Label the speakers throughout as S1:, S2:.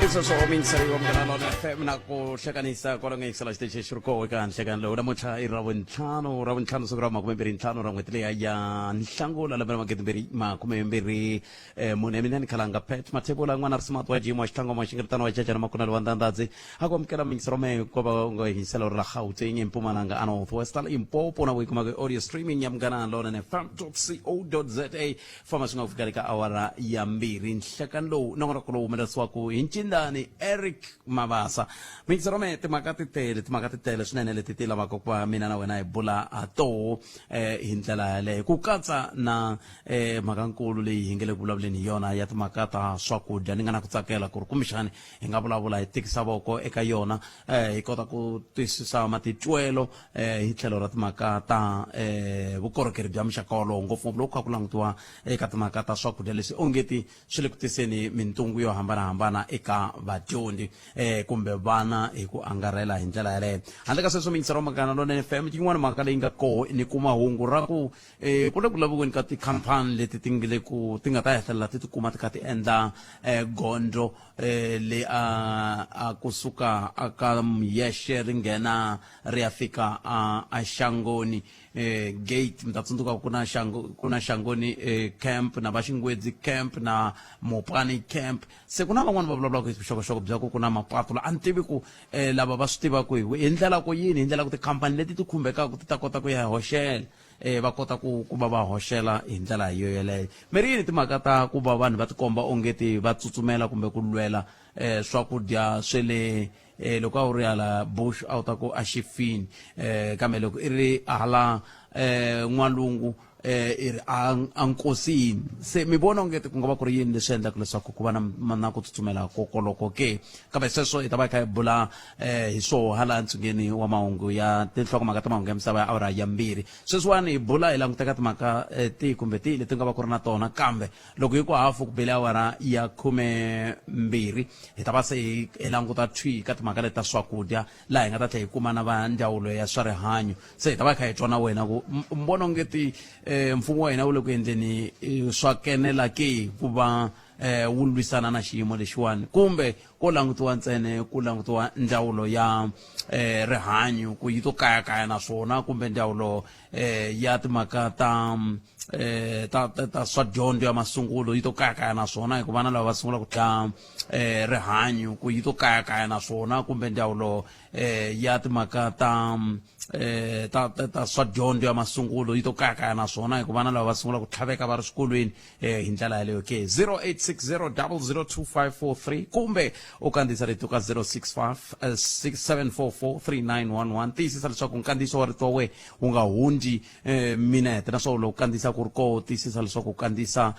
S1: I sweswo miyingiseri wa Munghana Lonene FM na ku hlekanisa kwalo nga yingisela xiteji xi ri koho eka nhlekani lowu namuntlha i ravuntlhanu, ravuntlhanu siku ra 25 ra n'hweti leya ya Nhlangula lembe ra 2024. Mina ni khalanga Pat Mathebula n'wana ri smart wa Jim wa Xitlangoma xingiritano wa Jajana Makunelo wa Ndandadzi a ku amukela miyingiseri wa mehe ko va u nga yingisela ri la Gauteng, eMpumalanga, a North West, Limpopo na ku yi kumaka audio streaming ya Munghana Lonene FM co za. Famba swi nga ku fika le ka awara ya 2 nhlekani lowu nongonoko lowu humelerisiwaka hi ncindani Eric Mabasa. Miyingiseri wa mehe, timhaka ti tele, timhaka ti tele swinene leti ti lavaka ku va mina na wena hi bula ha toho hi ndlela yaleyo, ku katsa na mhakankulu leyi hi nge le ku vulavuleni hi yona ya timhaka ta swakudya. Ni nga na ku tsakela ku ri kumbexani hi nga vulavula hi tikisa voko eka yona, hi kota ku twisisa matitwelo hi tlhelo ra timhaka ta vukorhokeri bya muxaka wolowo, ngopfungopfu loko kha ku langutiwa eka timhaka ta swakudya leswi ongeti swi le ku tiseni mintungu yo hambanahambana eka vadyondzi kumbe vana hi ku angarhela hi ndlela yaleyo. Handle ka sweswo, miyingiseri wa Munghana Lonene FM, yin'wana mhaka leyi nga koho ni kuma hungu ra ku ku le ku laviweni ka tikhampani leti ti nge le ku ti nga ta hetelela ti tikuma ti kha ti endla gondzo le a kusuka a ka Myexe ri nghena ri ya fika a Shangoni gate. Mi ta tsundzuka ku na Shango, ku na Shangoni camp na va Xingwedzi camp na Mopani camp. Se ku na van'wani va vulavulaka hi vuxokoxoko bya ku ku na mapatu la a ni tivi ku lava va swi tivaka hi hi ndlela ku yini, hi ndlela ku tikhampani leti ti khumbekaka ti ta kota ku ya hoxela va kota ku va va hoxela hi ndlela yo yeleyo. Mi ri yini timhaka ta ku va vanhu va tikomba ongeti va tsutsumela kumbe ku lwela swakudya swe le loko a wu ri hala Bush a wu ta ku a xifini, kambe loko i ri hala n'walungu i ri a nkosini. Se mi vona ongeti ku nga va ku ri yini leswi endlaka leswaku ku va na ku tsutsumela kokoloko ke? Kambe sweswo hi ta va hi kha hi bula hi swoho hala ntsungeni wa mahungu ya tinhlokomhaka ta mahungu ya misava ya awara ya 2. Sweswiwani hi bula hi languteka timhaka tihi kumbe tihi leti nga va ku ri na tona, kambe loko hi ku hafu ku bele awara ya 12 hi ta va se hi languta thwi ka timhaka leti ta swakudya, laha hi nga ta tlhela hi kuma na va ndzawulo ya swa rihanyo. Se hi ta va hi kha hi twa na wena ku mi vona ongeti mfumo wa hina wu le ku endleni swa kenela ke ku va wu lwisana na xiyimo lexiwani, kumbe ko langutiwa ntsena ku langutiwa ndzawulo ya rihanyo ku yi to kayakaya na swona, kumbe ndzawulo ya timhaka ta ta ta ta swa dyondzo ya masungulo yi to kayakaya na swona, hikuva na lava va sungula ku dya rihanyo ku yi to kayakaya na swona, kumbe ndzawulo ya timhaka ta ta ta ta swa dyondzo ya masungulo yi to kayakaya na swona, hikuva na lava va sungula ku tlhaveka va ri swikolweni hi ndlela yaleyo ke. 0860002543 kumbe u kandziyisa rito ka 065 6744 3911. Tiyisisa leswaku nkandziyiso wa rito wa wena wu nga hundzi minete, naswona loko u kandziyisa ku ri koho, tiyisisa leswaku u kandziyisa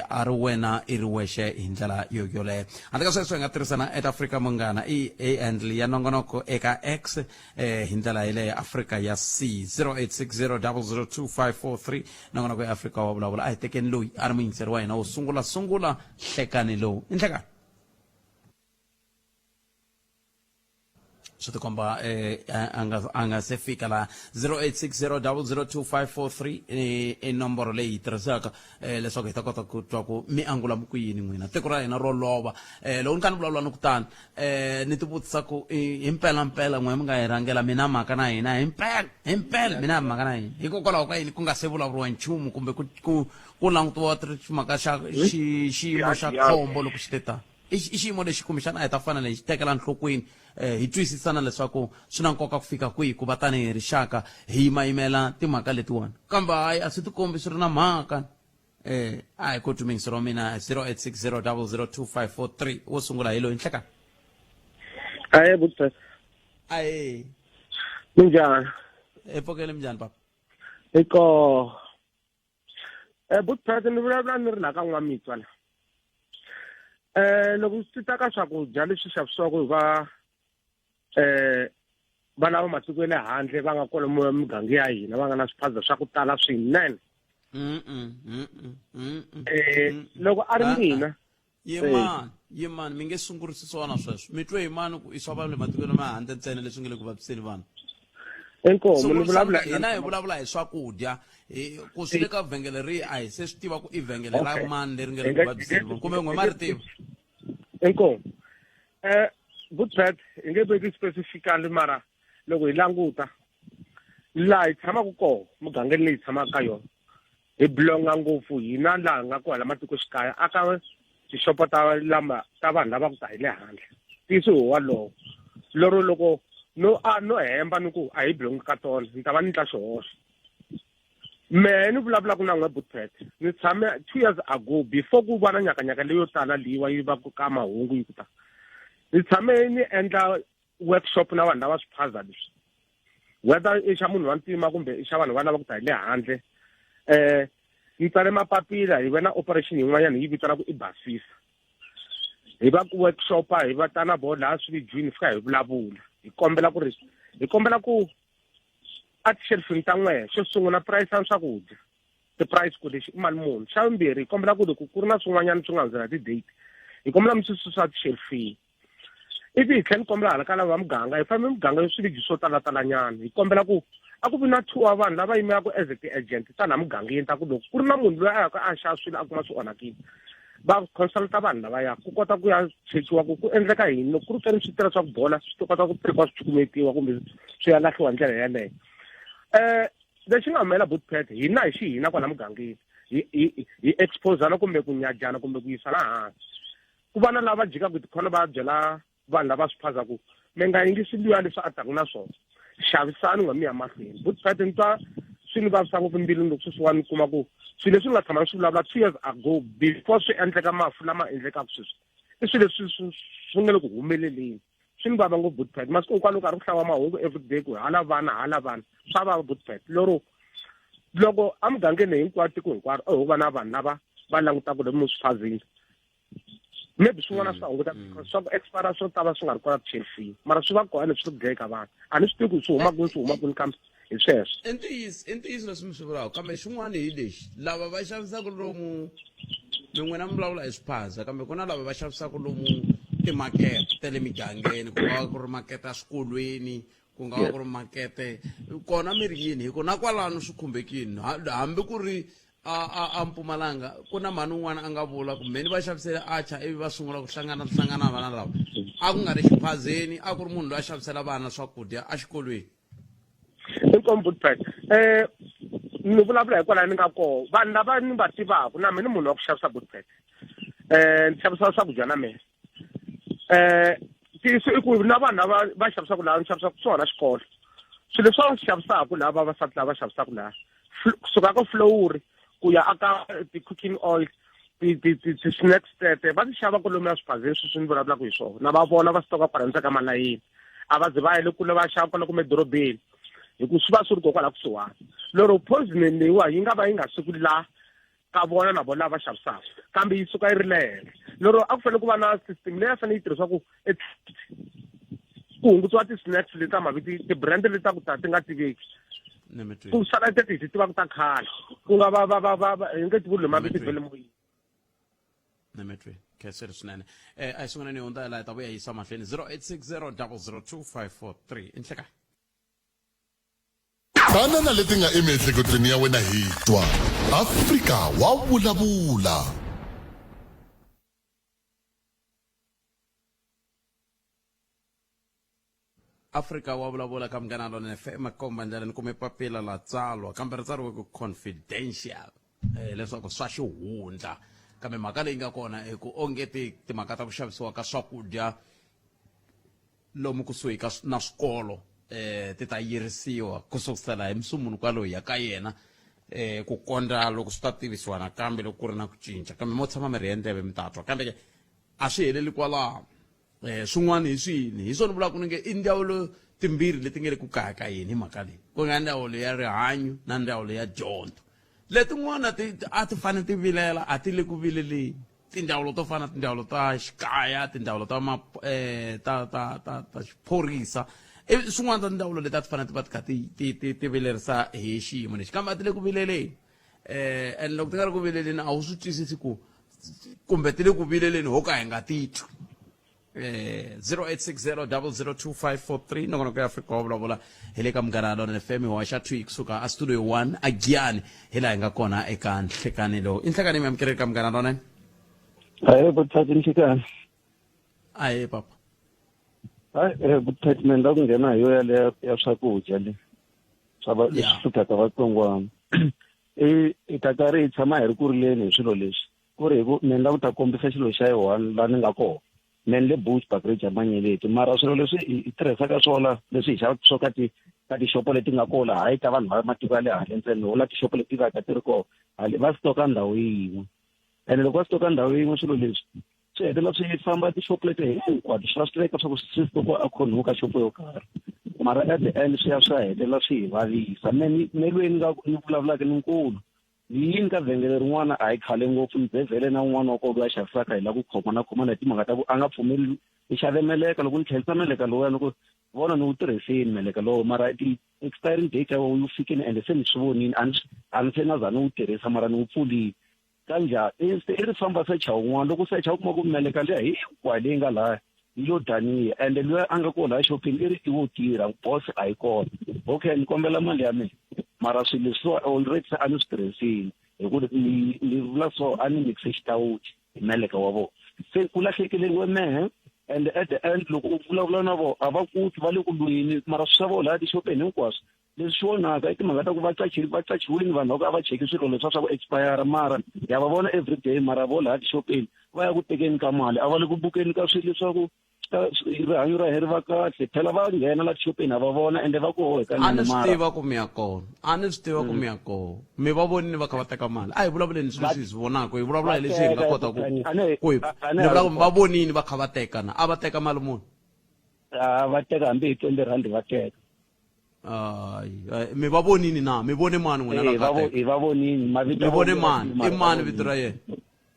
S1: a ri wena i ri wexe hi ndlela yo yoleyo. Handle ka sweswo, hi nga tirhisa na at Africa Munghana i handle ya nongonoko eka X hi ndlela yeleyo Africa ya C 0860002543. Nongonoko ya Afrika wa vulavula. A hi tekeni loyi a ri muyingiseri wa hina wo sungula sungula nhlekani lowu. I nhlekani swi tikomba a nga se fika laha. 0860002543 i nomboro leyi hi tirhisaka leswaku hi ta kota ku twa ku mi angula ku yini n'wina. Tiko ra hina ro lova. Loko ni kha ni vulavula ni kutani ni ti vutisa ku hi mpela mpela n'we mi nga hi rhangela mina mhaka na hina, hi mpela hi mpela mina mhaka na hina, hikokwalaho ka yini ku nga se vulavuriwa nchumu kumbe ku langutiwa mhaka xa xiyimo xa khombo loko xi te tani? I xiyimo lexi kumbexana a hi ta fanele hi xi tekela nhlokweni, hi twisisana leswaku swi na nkoka ku fika kwihi ku va tanihi rixaka hi yimayimela timhaka letiwani, kambe hayi a swi tikombi swi ri na mhaka. A hi koti muyingiseri wa mina 0860002543 wo sungula hi loyi. Nhlekani.
S2: Aye butsa.
S1: Aye.
S2: Minjhani?
S1: Epfokele, minjhani papa?
S2: Iko. Butsa, ni vulavula ni ri la ka N'wamitwa la. Loko swi ta ka swakudya leswi xavisiwaka hi va va lava matiko ya le handle va nga kona miganga ya hina, va nga na swiphaza swa ku tala swinene. Loko a ri mina
S1: Yimani, yimani, mi nge sungurisi swona sweswo. Mi twe hi mani ku i swa vanhu le matikweni ma handle ntsena leswi nge le ku vaviseni vanhu?
S2: Inkomu, ni vulavula
S1: hina hi vulavula hi swakudya, ku swi le ka vhengele rihi a hi se swi tiva ku i vhengele ra mani leri nge le ku vaviseni vanhu, kumbe n'we ma ri tiva?
S2: Inkomu. Good pet hi nge veki specifically, mara loko hi languta laha hi tshamaka kona, mugangeni leyi hi tshamaka ka yona, hi belonga ngopfu hina laha nga kona la matikoxikaya aka tixopo ta lama ta vanhu lava ku ta hi le handle. Ntiyiso hi walowo lero loko no a no hemba ni ku a hi belongi ka tona, ni ta va ni tla xihoxo. Mehe ni vulavulaka na n'we Butpet, ni tshame 2 years ago, before ku va na nyakanyaka leyo tala leyiwa yi va ka mahungu yi ku ta, ni tshame ni endla workshop na vanhu lava swiphaza leswi, whether i xa munhu wa ntima kumbe i xa vanhu va lava ku ta hi le handle. Ni tsale mapapila, hi va na operation yin'wanyana hi yi vitanaka i basisa, hi va ku workshopa, hi va tana vo laha swilijwini, fika hi vulavula, hi kombela ku ri hi kombela ku a tishelifini ta n'wehe, xo sungula, price ya swakudya, ti-price ku lexi i mali muni. Xa vumbirhi, hi kombela ku loko ku ri na swin'wanyana swi nga hundzela ti-date, hi kombela mi swi susa tishelifini. Ivi hi tlhela ni kombela hala ka lava va muganga, hi fambe muganga yo swiliji swo talatalanyana, hi kombela ku a ku vi na two wa vanhu lava yimelaka as ti-agent ta laha mugangeni, ta ku loko ku ri na munhu loyi a yaka a xava swilo a kuma swi onhakile, va consulta vanhu lavaya ku kota ku ya chekiwa ku ku endleka yini. Loko ku ri kani swi tirha swa ku bola, swi ta kota ku tekiwa, swi cukumetiwa kumbe swi ya lahliwa ndlela yeleyo. Lexi nga humelela, Bootpet, hina hi xihina kwala mugangeni hi exposana kumbe ku nyajana kumbe ku yisana hansi, ku va na lava jikaka tikhona va byela vanhu lava swi phaza ku mi nga yingisi luya leswi a taka na swona, xavisani n'wa mi ya mahlweni. Bootpet, ni twa swi ni vavisa ngopfu mbilwini loko sweswiwani ni kuma ku swilo leswi ni nga tshama ni swi vulavula 2 years ago, before swi endleka mafu lama endlekaka sweswi, i swilo leswi swi nga le ku humeleleni. Swi ni vava ngopfu, Bootpet. Masiku hinkwawo loko karhi ku hlawa mahungu everyday ku hala vana, hala vana, swa vava, Bootpet. Lero loko emugangeni hinkwayo, tiko hinkwaro, ho va na vanhu lava va langutaka lomu swiphazini, maybe swin'wana swi ta hunguta, because swa ku expire swo tava swi nga ri kona tishelifini, mara swi va kona leswi swi ku dlaya ka vanhu. A ni swi tivi ku swi huma kwini, swi huma kwini, kambe hi sweswo.
S1: I ntiyiso, i ntiyiso leswi mi swi vulaka, kambe xin'wana hi lexi: lava va xavisaka lomu, mi n'wina mi vulavula hi swiphaza, kambe ku na lava va xavisaka lomu timakete ta le migangeni, ku nga va ku ri makete ya swikolweni, ku nga va ku ri makete kona, mi ri yini? Hi ku na kwalano swi khumbekini, hambi ku ri a Mpumalanga ku na mhani un'wana a nga vula ku mheni va xavisele acha, ivi va sungula ku hlangana hlangana na vana lava. A ku nga ri xiphazeni, a ku ri munhu loyi a xavisela vana swakudya exikolweni.
S2: Inkomu, Bootpet. Ni vulavula hikwalaho ni nga koho, vanhu lava ni va tivaka. Na mina ni munhu wa ku xavisa, Bootpet. Ni xavisa swakudya na mina. Ntiyiso i ku na vanhu lava va xavisaka laha ni xavisaka swona xikolo, swilo leswi va swi xavisaka laha, vavasati lava xavisaka laha, kusuka ka flour ku ya aka ti-cooking oil, ti-snacks tete va ti xava kwalomu ya swiphazeni sweswi ni vulavulaka hi swona, na va vona va stoka kwala ndzeni ka malayini. A va ze va ya le kule va xava kwala kumbe edorobeni, hi ku swi va swi ri kokwala kusuhani. Lero poisoning leyiwa yi nga va yi nga suki la ka vona na vona lava xavisaka, kambe yi suka yi ri le henhla. Lero a ku fanele ku va na system leyi a fanele yi tirhisiwa ku hungutiwa ti-snacks leti ta maviti, ti-brand leti ta ku ta ti nga tiveki, ku sala teti hi ti tivaka ta khale, ku nga va va va va va hi nge ti vuli maviti vele moyeni.
S1: Nemetwe khenseri swinene. A hi sunguleni hi hundza laha, hi ta vuya yisa mahlweni. 0860 002 543. I nhlekani.
S3: Tana na leti nga emiehleketweni ya wena, hi twa Afrika wa vulavula.
S1: Afrika wa vulavula ka Munghana Lona FM. Komba ndlela ni kume papila la tsalwa, kambe ri tsariwe ku confidential, leswaku swa xihundla, kambe mhaka leyi nga kona i ku onge timhaka ta ku xavisiwa ka swakudya lomu kusuhi ka na swikolo ti ta yirisiwa ku sukusela hi musumunu loyi ya ka yena, ku kondza loko swi ta tivisiwa nakambe loko ku ri na ku cinca. Kambe mo tshama mi ri ndleve, mi ta twa. Kambe ke a swi heleli kwalaho. Swin'wana hi swini hi swona vulaka ni nge i ndzawulo timbirhi leti nge le ku kaya ka yini hi mhaka leyi, ku nga ndzawulo ya rihanyo na ndzawulo ya dyondzo. Letin'wana ti a ti fanele ti vilela, a ti le ku vileleni. Tindzawulo to fana tindzawulo ta xikaya, tindzawulo ta ma ta ta ta ta xiphorisa, i swin'wana ta tindzawulo leti a ti fanele ti va ti kha ti ti ti ti vilerisa hi xiyimo lexi, kambe a ti le ku vileleni. And loko ti nga ri ku vileleni, a wu swi twisisi ku kumbe ti le ku vileleni ho ka hi nga titwi. 0860 002 543, nongonoko ya Afrika wa vulavula hi le ka Munghana Lona FM, hoxa 2 kusuka a studio 1 a Giyani, hi laha hi nga kona eka nhlekani lowu. I nhlekani, mi amukeleki ka Munghana Lona.
S4: Ahee, Bothati, nhlekani.
S1: Ahee, papa.
S4: Hayi department la ku nghena hi yo yaleyo ya swakudya le swa va leswi hluphaka vatsongwana i i ta karhi hi tshama hi ri ku rileni hi swilo leswi ku ri hi ku mina ni lava ku ta kombisa xilo xa yi one laha ni nga kona me ni le Bushbuckridge ya Manyeleti mara swilo leswi hi tirhisaka swona leswi hi xavaka swo ka ti ka tixopo leti nga kona hayi ta vanhu va matiko ya le handle ntsena ho la tixopo leti va ka ti ri kona hale va stoka ndhawu yin'we ene loko va stoka ndhawu yin'we swilo leswi swi hetelela swi famba tixopo leti hinkwato swi va swi tiveka swa ku swi stokiwa ekhonhuka ka xopo yo karhi mara at the end swi ya swi ya hetelela swi hi vavisa me ni me lweyi ni nga ni vulavulaka ni nkulu Ni yini ka vhengele rin'wana a hi khale ngopfu ni bevhele na un'wana wa kona loyi a xavisaka hi la ku khomana khomana hi timhaka ta ku a nga pfumeli ni xave meleka loko ni tlherisa meleka lowuya ni ku vona ni wu tirhisini meleka lowo mara ti-expiring date ya wona wu fikini ende se ni swi vonini a ni a ni se na za ni wu tirhisa mara ni wu pfulile kanjhani i ri famba secha wun'wana loko secha u kuma ku meleka liya hinkwayo leyi nga laya yi lo daniya ende luya a nga kona la xopeni i ri i wo tirha boss a yi kona okay ni kombela mali ya mina mara swilo leswiwa already se a ni swi tirhisile hi ku ni ni vula so a ni mixe xitawuti hi meleka wa vona se ku lahlekeliwe mehe and at the end loko u vulavula na vona a va kuti va le ku lweni mara swi swa vona laya tixopeni hinkwaswo Leswi swi onhaka i timhaka ta ku va qachi va qachiwile vanhu va ku a va cheki swilo leswiya swa ku expire mara ya va vona everyday mara vo laha tixopeni va ya ku tekeni ka mali a va le ku bukeni ka swilo leswaku rihanyo ra hina ri va kahle phela va nghena la tixopeni ha va vona ende va ku
S1: a ni swi tiva ku mi ya kona a ni swi tiva ku mi ya kona mi va vonini va kha va teka mali a hi vulavuleni swilo leswi hi swi vonaka hi vulavula hi leswi hi nga kota ku ku hi ni vula ku mi va vonini va kha va teka na a va teka mali muni
S4: va teka hambi hi 20 rand va teka
S1: Hayi, mi va vonini na mi vone mani n'wina la
S4: Eh, va vo- hi va vonini mavito
S1: mi vone
S4: ya vona
S1: mani
S4: mara
S1: i mani
S4: va
S1: vito ra yena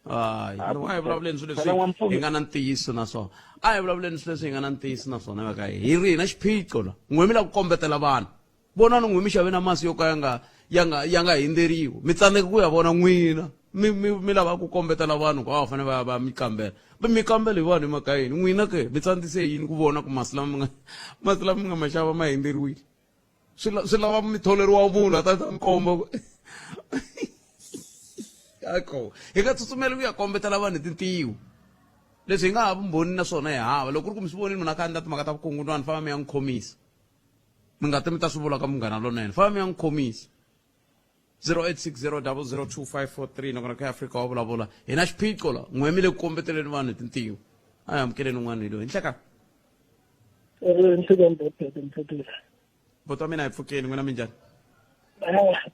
S1: hayi
S4: Ah,
S1: a hi vulavuleni swilo
S4: phela
S1: leswi
S4: n'wampfumi-
S1: hi nga na ntiyiso na swona a hi vulavuleni swilo leswi hi nga na ntiyiso na swona mhaka hi ri hi na xiphiqo la n'we mi lava ku kombetela vanhu vonani n'we mi xave na masi yo ka ya nga ya nga ya nga hindzeriwi mi tsandzeka ku ya vona n'wina mi mi mi lava ku kombetela vanhu ku a va fanele va ya va mi kambela va mi kambela hi vanhu emhaka yini n'wina ke mi tsandzise yini ku vona ku masi lama mi nga masi lama mi nga ma xava ma hindzeriwile swi swi lava mi tholeriwa munhu a ta ta mi komba ku ako hi nga tsutsumeli ku ya kombetela vanhu hi tintiho leswi hi nga ha vumbhoni na swona hi hava loko ku ri ku mi swi vonile munhu a kha a endla timhaka ta vukungundzwani famba mi ya n'wi khomisa mi nga ti mi ta swi vula ka munghana lonene famba mi ya n'wi khomisa 0860002543 nakona ka Afrika wa vulavula hi na xiphiqo la n'we mi le ku kombeteleni vanhu hi tintiho a hi amukeleni un'wana hi loyi nhleka
S5: Nhlekani botete mpfukile.
S1: Buti wa mina hi pfukeni n'wina minjhani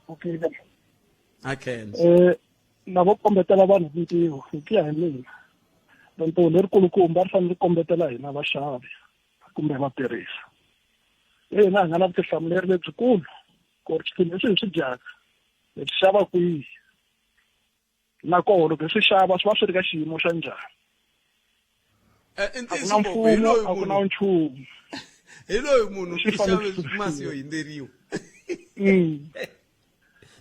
S5: Pfukile.
S1: A khensa.
S5: Lavo kombetela vanhu tintiho hi ku ya hi mina rintiho lerikulukumba ri fanele ri kombetela hina vaxavi kumbe vatirhisi hi hina hi nga na vutihlamuleri lebyikulu ku ri swilo leswi hi swi dyaka hi swi xava kwihi nakoho loko hi swi xava swi va swi ri ka xiyimo xa njhani
S1: eh,
S5: a ku na mfumo a ku na nchumu
S1: hi loyi munhu i xave masi yo hindzeriwa
S5: mm.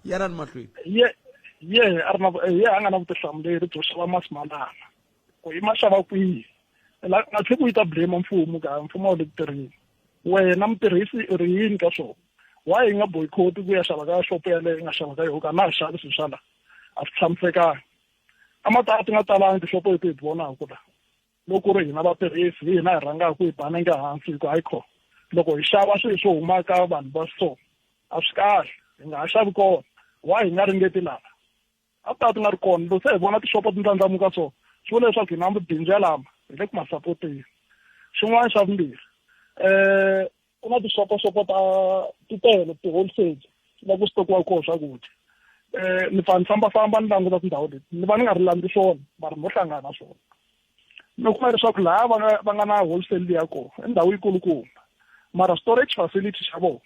S1: yarani mahlweni
S5: ye ye a ri na ye a nga na vutihlamuleri byo xava masi malama ku i ma xava kwihi la nga tshiki u yi ta blame mfumo ka mfumo a wu le ku tirheni wena mutirhisi u ri yini ka swona why hi nga boycott ku ya xava ka xopo yaleyo hi nga xava ka yona ka na ha xavi swilo swa la a swi tshamisekanga a ma ta ti nga talangi tixopo leti hi ti vonaka la loko ku ri hina vatirhisi hi hina hi rhangaka hi ba nenge hansi hi ku hayi kho loko hi xava swilo swo huma ka vanhu va so a swi kahle hi nga ha xavi kona why hi nga ringeti lava a ti ta ti nga ri kona loko se hi vona tixopo ti ndlandlamuka so swi vula leswaku hina mabindzu yalama hi le ku ma sapoteni xin'wana xa vumbirhi um ku na tixopoxopo ta ti tele ti-wholesale la ku stokiwa kona swakudya um ni pfa ni fambafamba ni languta tindhawu leti ni va ni nga ri landzi swona mara no hlangana na swona mi kuma leswaku laha va nga va nga na wholesale liya kona i ndhawu yikulukumba mara storage facility xa vona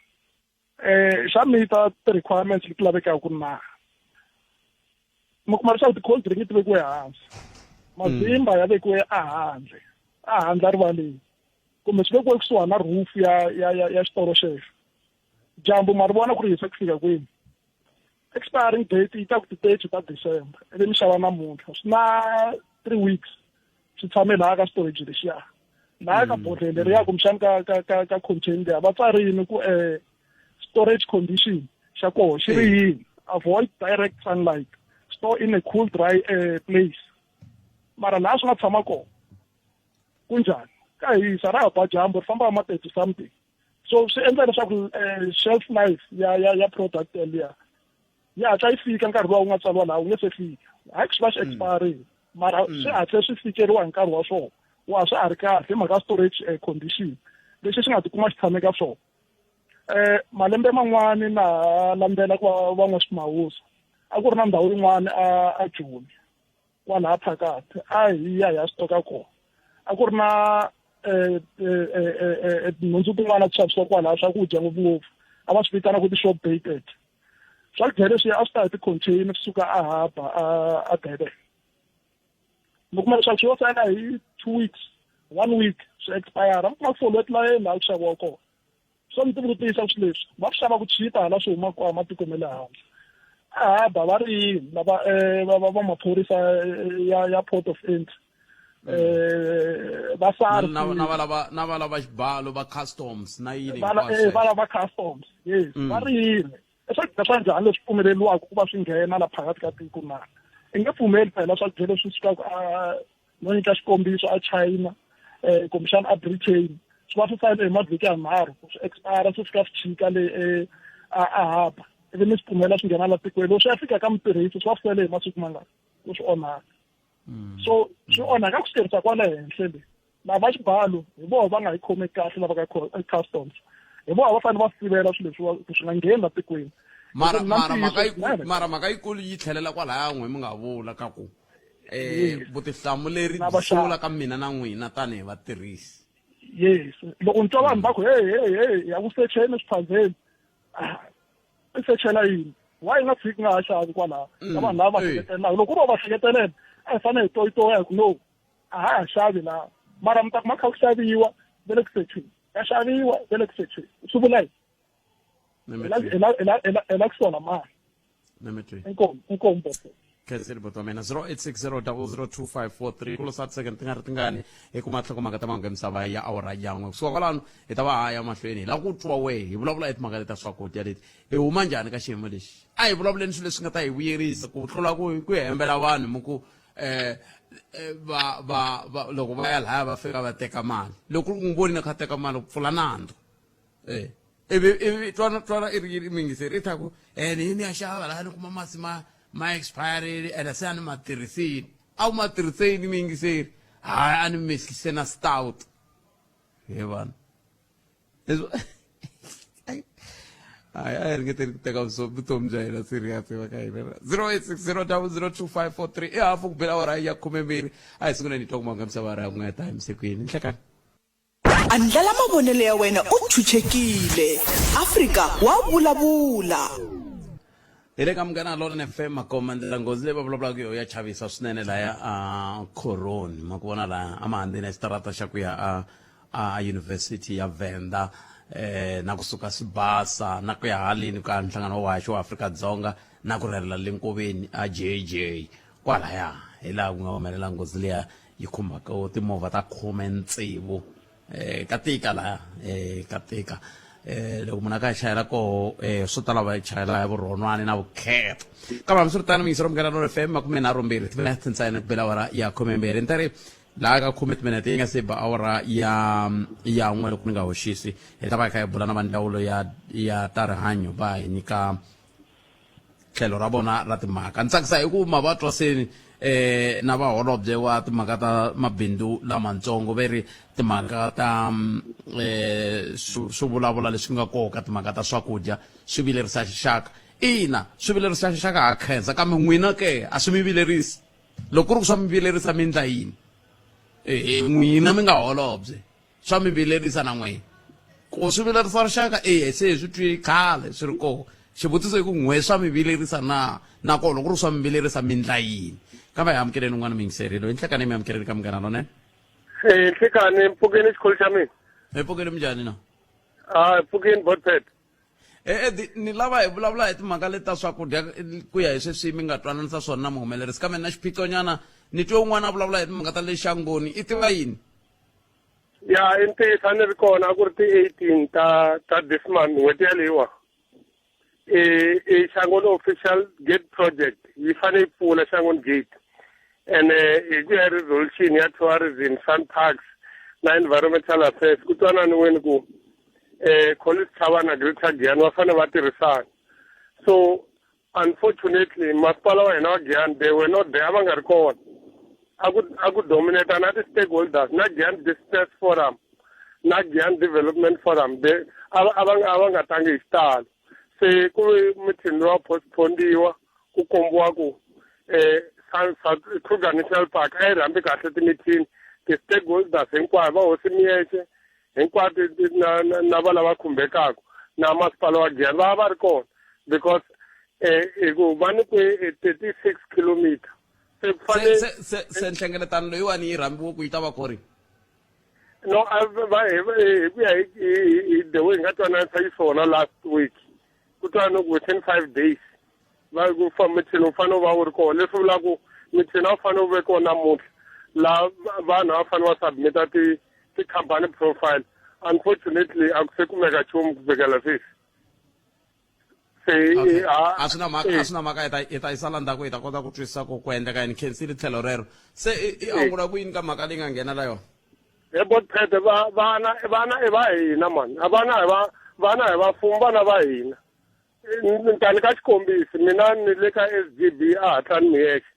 S5: eh xa meter ti-requirements leti lavekaka na mi kuma leswaku ti-cold drink ti vekiwe hansi mazimba ya vekiwe ehandle ehandle erivaleni kumbe swi vekiwe kusuhani na roof ya ya ya ya xitolo xexo dyambu ma ri vona ku ri hisa ku fika kwini expiring date yi ta ku ti-30 ta December ivi mi xava namuntlha swi na 3 weeks swi tshame laha ka storage lexiya laha ka bodlhela leriya kumbexani ka ka ka ka container liya va tsarini ku storage condition xa koho xi ri yini avoid direct sunlight store in a cool dry place mara laha swi nga tshama kona kunjhani Ka hisa ra ha ba dyambu ri famba ma 30 something. So swi endla leswaku shelf life ya product yaliya yi hatla yi fika nkarhi lowu nga tsariwa laha wu nge se fika. Hayi ku swi va swi expire mara swi hatle swi fikeriwa hi nkarhi wa swona, wa swa ha ri kahle hi mhaka storage condition lexi xi nga tikuma xi tshame ka swona. Malembe man'wani na landzela ku va van'waswimawusa a ku ri na ndhawu yin'wana a Joni kwalaha phakathi a hi ya hi ya stoka kona, a ku ri na tinhundzu tin'wana ti xavisiwa kwalaha swakudya ngopfungopfu a va swi vitana ku ti-shop dated. Swakudya leswi a swi ta hi ti-container swi suka a haba a Durban. Mi kuma leswaku swi yo sala hi 2 weeks 1 week swi expire, mi kuma ku foliwe tilayeni laha ku xaviwa kona. So mi tivutisa swilo leswi va swi xava ku chipa hala swi huma kwala matiko ma le handle. A haba va ri yini lava va maphorisa ya port of entry va SARS
S1: na va lava xibalo va customs na yini
S5: va lava customs, yes, va ri yini i swakudya swa njhani leswi pfumeleriwaka ku va swi nghena la phakathi ka tiko na? I nge pfumeli phela swakudya leswi sukaka a no nyika xikombiso a China kumbexana a Britain swi va swi sale hi mavhiki yanharhu ku swi expire swi fika swi chika le a haba ivi mi swi pfumela swi nghena la tikweni. Loko swi ya fika ka mutirhisi swi va swi sele hi masiku mangani ku swi onhaka. So swi onhaka ku swi tirhisa kwale henhla le. Lava xibalo hi vona va nga yi khomi kahle lava ka customs, hi vona va fanele va sivela swilo leswi ku swi nga ngheni la tikweni.
S1: Mara mhaka yikulu yi tlhelela kwalaya n'we mi nga vula ka ku vutihlamuleri byi sungula ka mina na n'wina tanihi vatirhisi.
S5: Yes, loko ni twa vanhu va ku hey hey hey ya ku secheni swiphazeni, i sechela yini? Why nga tshiki nga ha xavi kwalaho ka vanhu lava va hleketelelaka? Loko ku ri va hleketelela a hi fanele hi toyitoya hi ku no a ha ha xavi laha, mara mi ta kuma kha ku xaviwa ve le ku secheni, ya xaviwa ve le ku secheni, swi vula yini? Hi la ku sola mali. Inkomu boto.
S1: Khenseni boto wa mina 0860002543 kulo sat second ti nga ri tingani hi kuma nhlokomhaka ta mahungu ya misava ya awara ya n'we. Kusuka kwalano hi ta va haya mahlweni hi lava ku twa wehe hi vulavula hi timhaka leti ta swakudya leti hi huma njhani ka xiyimo lexi. A hi vulavuleni swilo leswi nga ta hi vuyerisa ku tlula ku hembela vanhu mi ku va va va loko va ya lahaya va fika va teka mali. Loko ku ri ku n'wi vonile kha teka mali ku pfula nandzu. Ivi twana twana i ri yini miyingiseri i ta ku ni ni ya xava laha ni kuma masi ma expirile ene se a ni ma tirhisile. A wu ma tirhise yini miyingiseri? Hayi a ni mihlise na stout. He vanhu. Leswi hayi a hi ringeteni ku teka vutomi bya hina serious va ka hina. 0860002543 i hafu ku bela awara ya 12 a hi sunguleni hi twa ku mahungu ya misava ra ku nga ta hi ku yini. Nhlekani.
S6: Andlala mavonelo ya wena u chuchekile. Afrika wa vulavula.
S1: Hi le ka Munghana Lonene FM Makoma ndlela nghozi leyi va vulavulaka yo ya chavisa swinene laya a Khoroni ma ku vona laya a mahandzeni ya xitarata xa ku ya a a University ya Venda na kusuka Sibasa na ku ya haleni ka nhlangano wa haxo wa Afrika-Dzonga na ku rhelela le nkoveni a JJ kwalaya hi laha ku nga humelela nghozi liya yi khumbaka timovha ta 16 ka tika laya ka tika loko munhu a ka chayela koho swo tala va chayela ya vurhonwani na vukheta. Kambe hambiswiritano muyingiseri wa Munghana Lonene FM 32 timinete ntsena ku bela awara ya 12 ni ta ri laha ka khume timinete yi nga se ba awara ya 1 loko ni nga hoxisi hi ta va hi kha hi bula na va ndzawulo ya ta rihanyo va hi nyika tlhelo ra vona ra timhaka. Ni tsakisa hi ku ma va twa seni na vaholobye wa timhaka ta mabindzu lamatsongo ve ri timhaka ta swo vulavula leswi nga koho ka timhaka ta swakudya swi vilerisa xixaka. Ina, swi vilerisa xixaka ha khensa, kambe n'wina ke a swi mi vilerisi. Loko ku ri ku swa mi vilerisa mi endla yini? N'wina mi nga holobye swa mi vilerisa na n'wina. Ku swi vilerisa rixaka eya se hi swi twi khale swi ri koho. Xivutiso i ku n'we swa mi vilerisa na? Nakona loko ku ri swa mi vilerisa mi endla yini? Kambe hi amukeleni un'wana muyingiseri loyi nhlekani mi amukeleni ka Munghana Lonene.
S2: Nhlekani mpfukeni xikholo xa mina.
S1: Hi pfukeni minjhani na?
S2: Ah, pfukeni Botpet.
S1: Edi ni lava hi vulavula hi timhaka leti ta swakudya ku ya hi sweswi mi nga twananisa swona na muhumelerisi kambe na xiphiqonyana ni twe un'wana a vulavula hi timhaka ta le xangoni i tiva yini?
S2: Ya i ntiyiso a ni ri kona a ku ri ti-18 ta this month n'hweti yaleyiwa. I Shangoni official gate project yi fane yi pfula Shangoni gate ene hi ku ya resolution ya tourism SANParks. Na environmental affairs ku twananiweni ku Collins Chabane na Greater Giyani va fanele va tirhisana. So unfortunately masipala wa hina wa Giyani they were not there, a va nga ri kona. A ku dominate na ti-stakeholders na Giyani Business Forum na Giyani Development Forum, they a va nga tangi hi xitalo. Se ku ve meeting lowa postponediwa ku kombiwa ku Kruger National Park a yi rhambi kahle ti-meeting, ti-stakeholders hinkwayo, va hosi Miyexe hinkwato na va lava khumbekaka na masipala wa Giyani va va ri kona, because hi ku va ni ku 36 kilometer se ku fanele
S1: Se nhlengeletano leyiwani yi rhambiwe ku yi ta va kori?
S2: No, a va hi ku ya hi the way hi nga twananisa xiswona last week, ku twana ku within 5 days va ku fa meeting wu fanele wu va wu ri kona, leswi vulaka ku meeting a wu fanele wu ve kona namuntlha, laha vanhu a va fanele va submita ti-company profile. Unfortunately a ku se kumeka nchumu ku fikela sweswi se.
S1: Okay. A swi na mhaka, hi ta yi sala ndzhaku, hi ta kota ku twisisa ku endleka yini. Khensile tlhelo rero. Se i angula ku yini ka mhaka leyi nga nghena la yona?
S2: He botphete, vana vana i va hina mani, a vana hi va vana hi vafumi, vana va hina. Tani ka xikombiso, mina ni le ka SGB a Hatlani Muyexe,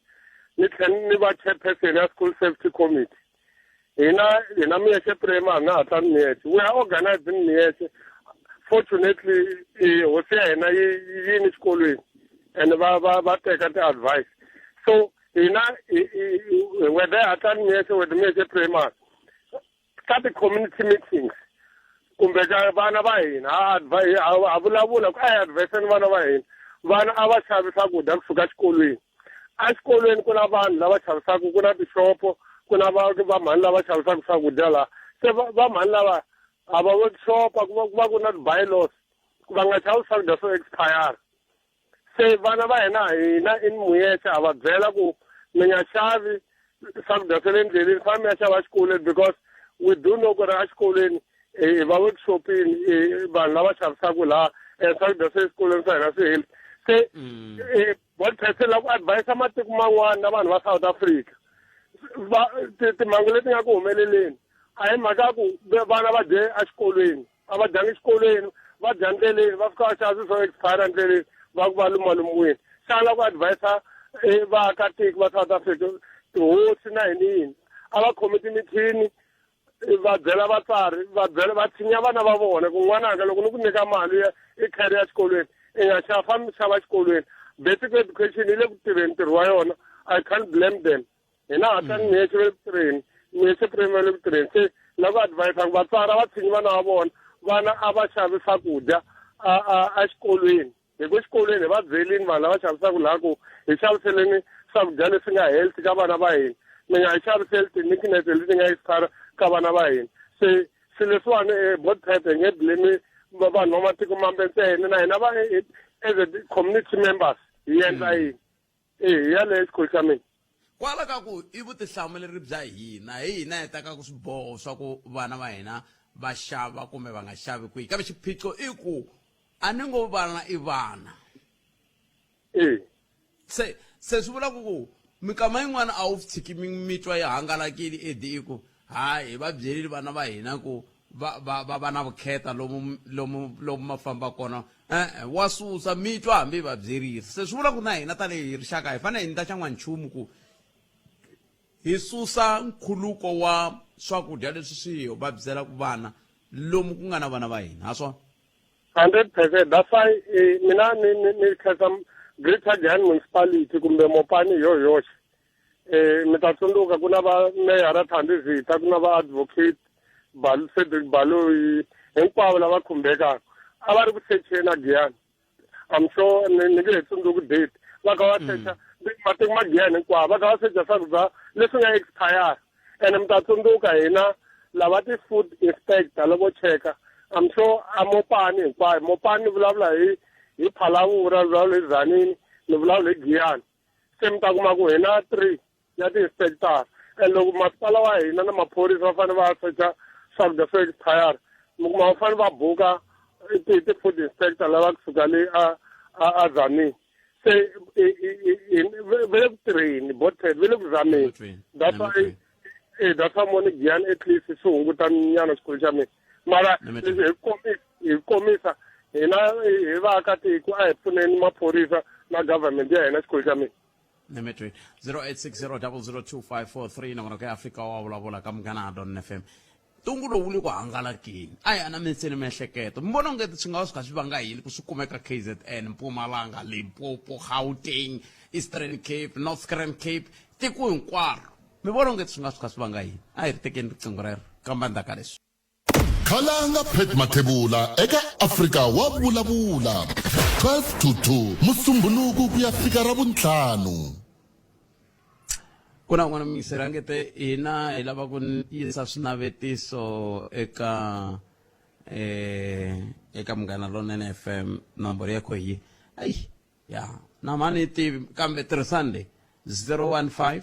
S2: ni tlhela ni va chairperson ya school safety committee. Hina Muyexe Primary na Hatlani Muyexe, we are organized in Muyexe. Fortunately hosi ya hina yi ni xikolweni and va teka ti-advice. So hina whether Hatlani Muyexe, whether Muyexe Primary, ka ti-community meetings kumbe ka vana va hina, ha vulavula ku a hi adviseni vana va hina, vana a va xavi swakudya kusuka exikolweni. Exikolweni ku na vanhu lava xavisaka, ku na tixopo, ku na va mhani lava xavisaka swakudya laha. Se va mhani lava a va workshopa, ku va ku na ti-bylaws va nga xavi swakudya swo expire. Se vana va hina, hina in Muyexe ha va byela ku mi nga xavi swakudya swa le ndleleni, fana mi ya xava exikolweni, because we do know ku ri exikolweni hi va workshopini vanhu lava xavisaka laha and swakudya swa exikolweni swa hina swi healthy. Se botphese la ku advise matiko man'wana na vanhu va South Africa, va timhangu leti nga ku humeleleni a hi mhaka ya ku vana va dye exikolweni, a va dyangi exikolweni, va dya ndleleni, va fika va xava swilo swo expire ndleleni, va ku va lumalumiwini. Xana ku advisa vaakatiko va South Africa, tihosi na yini yini, a va khomi timithini, va byela vatswari, va byela, va tshinya vana va vona ku n'wananga, loko ni ku nyika mali ya i kheri ya xikolweni, i nga xava, fambi xava xikolweni. Basic education yi le ku tirheni ntirho wa yona. I can't blame them. Hina Hatlani Muyexe va le ku tirheni, Muyexe Primary le ku tirheni. Se la ku advisa ku vatswari a va tshinyi vana va vona, vana a va xavi swakudya exikolweni, hi ku exikolweni hi va byelini vanhu lava xavisaka laha ku hi xaviseleni swakudya leswi nga healthy ka vana va hina, mi nga hi xaviseli ti-NikNaks leti nga expire ka vana va hina. Se swilo leswiwani, botpet, hi nge blame vanhu va matiko mambe ntsena, na hina va as a community members hi endla yini? E hi yaleyo xikolo xa mina.
S1: Kwala ka ku i vutihlamuleri bya hina, hi hina hi tekaka swiboho swa ku vana va hina va xava kumbe va nga xavi kwihi, kambe xiphiqo i ku a ni ngo vana i vana. Se swi vula ku mikama yin'wana a wu tshiki mitwa yi hangalakile edi, i ku hayi, hi va byelile vana va hina ku va na vukheta lomu ma famba kona. E-e, wa susa mitwa hambi hi va byerile. Se swi vula ku na hina tanihi rixaka hi fanele hi endla xan'wanchumu ku hi susa nkhuluko wa swakudya leswi swi va byelaka vana lomu ku nga na vana va hina ha swona.
S2: 100%. That's why mina ni khensa Greater Giyani Municipality kumbe Mopani hi yo yoxe. Mi ta tsundzuka ku na va meyara Thandi Zita, ku na va advocate Cedric Baloyi, hinkwavo lava khumbekaka a va ri ku secheni a Giyani. I'm sure ni nge he tsundzuki date, va kha va secha matiko ma Giyani hinkwavo, va kha va secha swakudya leswi nga expire. And mi ta tsundzuka hina lava ti-food inspector loko cheka, I'm sure a Mopani hinkwayo, Mopani ni vulavula hi Phalavura, ni vulavula hi Zanini, ni vulavula hi Giyani. Se mi ta kuma ku hina three ya ti-inspector, and loko masipala wa hina na maphorisa va fanele va secha swakudya swo expire, mi kuma va fanele va buka ti-food inspector lava kusuka le a Zanini. Se va le ku tirheni, botet va le ku zameni. That's why. Eh that's why moni Giyani at least swi hunguta nyana xikolo xa mina. Mara leswi hi komisa hi komisa hina hi vaakatiko a hi pfuneni maphorisa na government ya hina xikolo xa mina.
S1: Nemetweni 0860002543 nongonoko ya Afrika wa vulavula ka Munghana Lonene FM. Ntungu lowu wu le ku hangalakeni. A hi anamiseni miehleketo. Mi vona onge swi nga va swi kha swi vanga yini ku swi kumeka KZN, Mpumalanga, Limpopo, Gauteng, Eastern Cape, Northern Cape, tiko hinkwaro. Mi vona onge swi nga swi kha swi vanga yini? A hi ri tekeni riqingho rero kamba ndzhaku ka leswi.
S3: Khalanga Pat Mathebula eka Afrika wa vulavula 12 to 2 Musumbhunuku ku ya fika Ravuntlhanu.
S1: Ku na un'wana muyingiseri a nge te hina hi lava ku yisa swinavetiso eka eh eka Munghana Lonene FM nomboro ya kho hi ayi ya na mani yi tivi kambe tirhisani leyi 015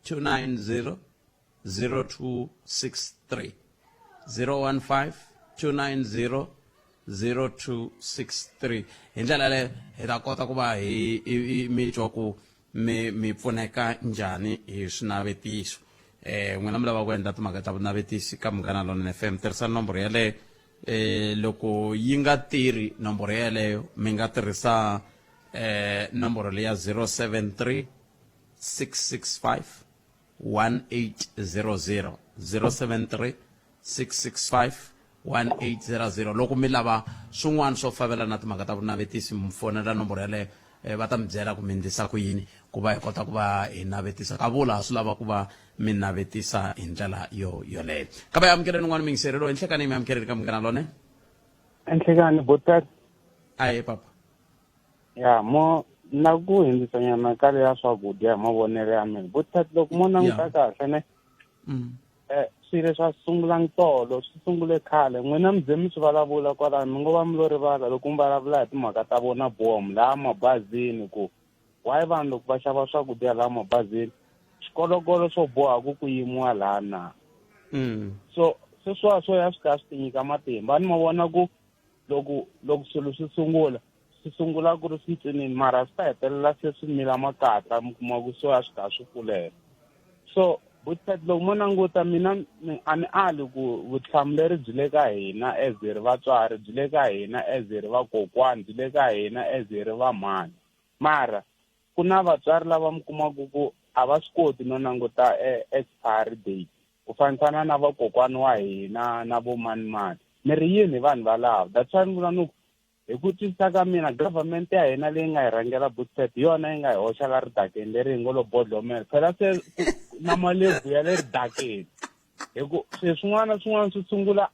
S1: 290 0263 015 290 0263 hi ndlela yaleyo hi ta kota ku va hi mi twa ku mi mi pfuneka njhani hi swinavetiso eh n'wina mi lava ku endla timhaka ta vunavetisi ka Munghana Lonene FM tirhisa nomboro yaleyo eh loko yi nga tirhi nomboro yaleyo mi nga tirhisa eh nomboro leya 073 665 1800 073 665 1800 loko mi lava swin'wana swo fambelana na timhaka ta vunavetisi mi fonela nomboro yaleyo eh, va ta mi byela ku mi endlisa ku yini ku va hi kota ku va hi navetisa ka vula swi lava ku va mi navetisa hi ndlela yo yoleyo ka va amukeleni un'wana muyingiseri loyi nhlekani mi amukeleni ka Munghana Lone.
S4: Nhlekani botati.
S1: Aye papa.
S4: Ya mo na ku hundzisa nyana ka leya swakudya hi mavonelo ya mina botati loko mo languta kahle ne eh swilo leswi a swi sungulangi tolo swi sungule khale n'wina mi ze mi swi vulavula kwalano mi ngo va mi lo rivala loko mi vulavula hi timhaka ta vona bom laha mabazini ku why vanhu loko va xava swakudya laha mabazini xikolokolo swo boha ku ku yimiwa laha na so sweswiwa swo ya swi kha swi tinyika matimba ni ma vona ku loko loko swilo swi sungula swi sungula ku ri swintsinini mara swi ta hetelela se swi mila makatla mi kuma ku so a swi kha swi kulela so Butpet loko mo languta mina a ni ali ku vutihlamuleri byi le ka hina as hi ri vatswari byi le ka hina as hi ri vakokwani byi le ka hina as hi ri vamhani mara ku na vatswari lava mi kumaka ku a va swi koti no languta e expiry date ku fanisana na vakokwani wa hina na vo mani mani mi ri yini hi vanhu valavo that's why ni vula ni ku Hi ku twisisa ka mina, government ya hina leyi nga hi rhangela Bootpet hi yona yi nga hi hoxa la ridakeni leri hi ngo lo bodlomela. Phela se na malebvu ya le ridakeni. Hi ku swilo swin'wana na swin'wana swi sungula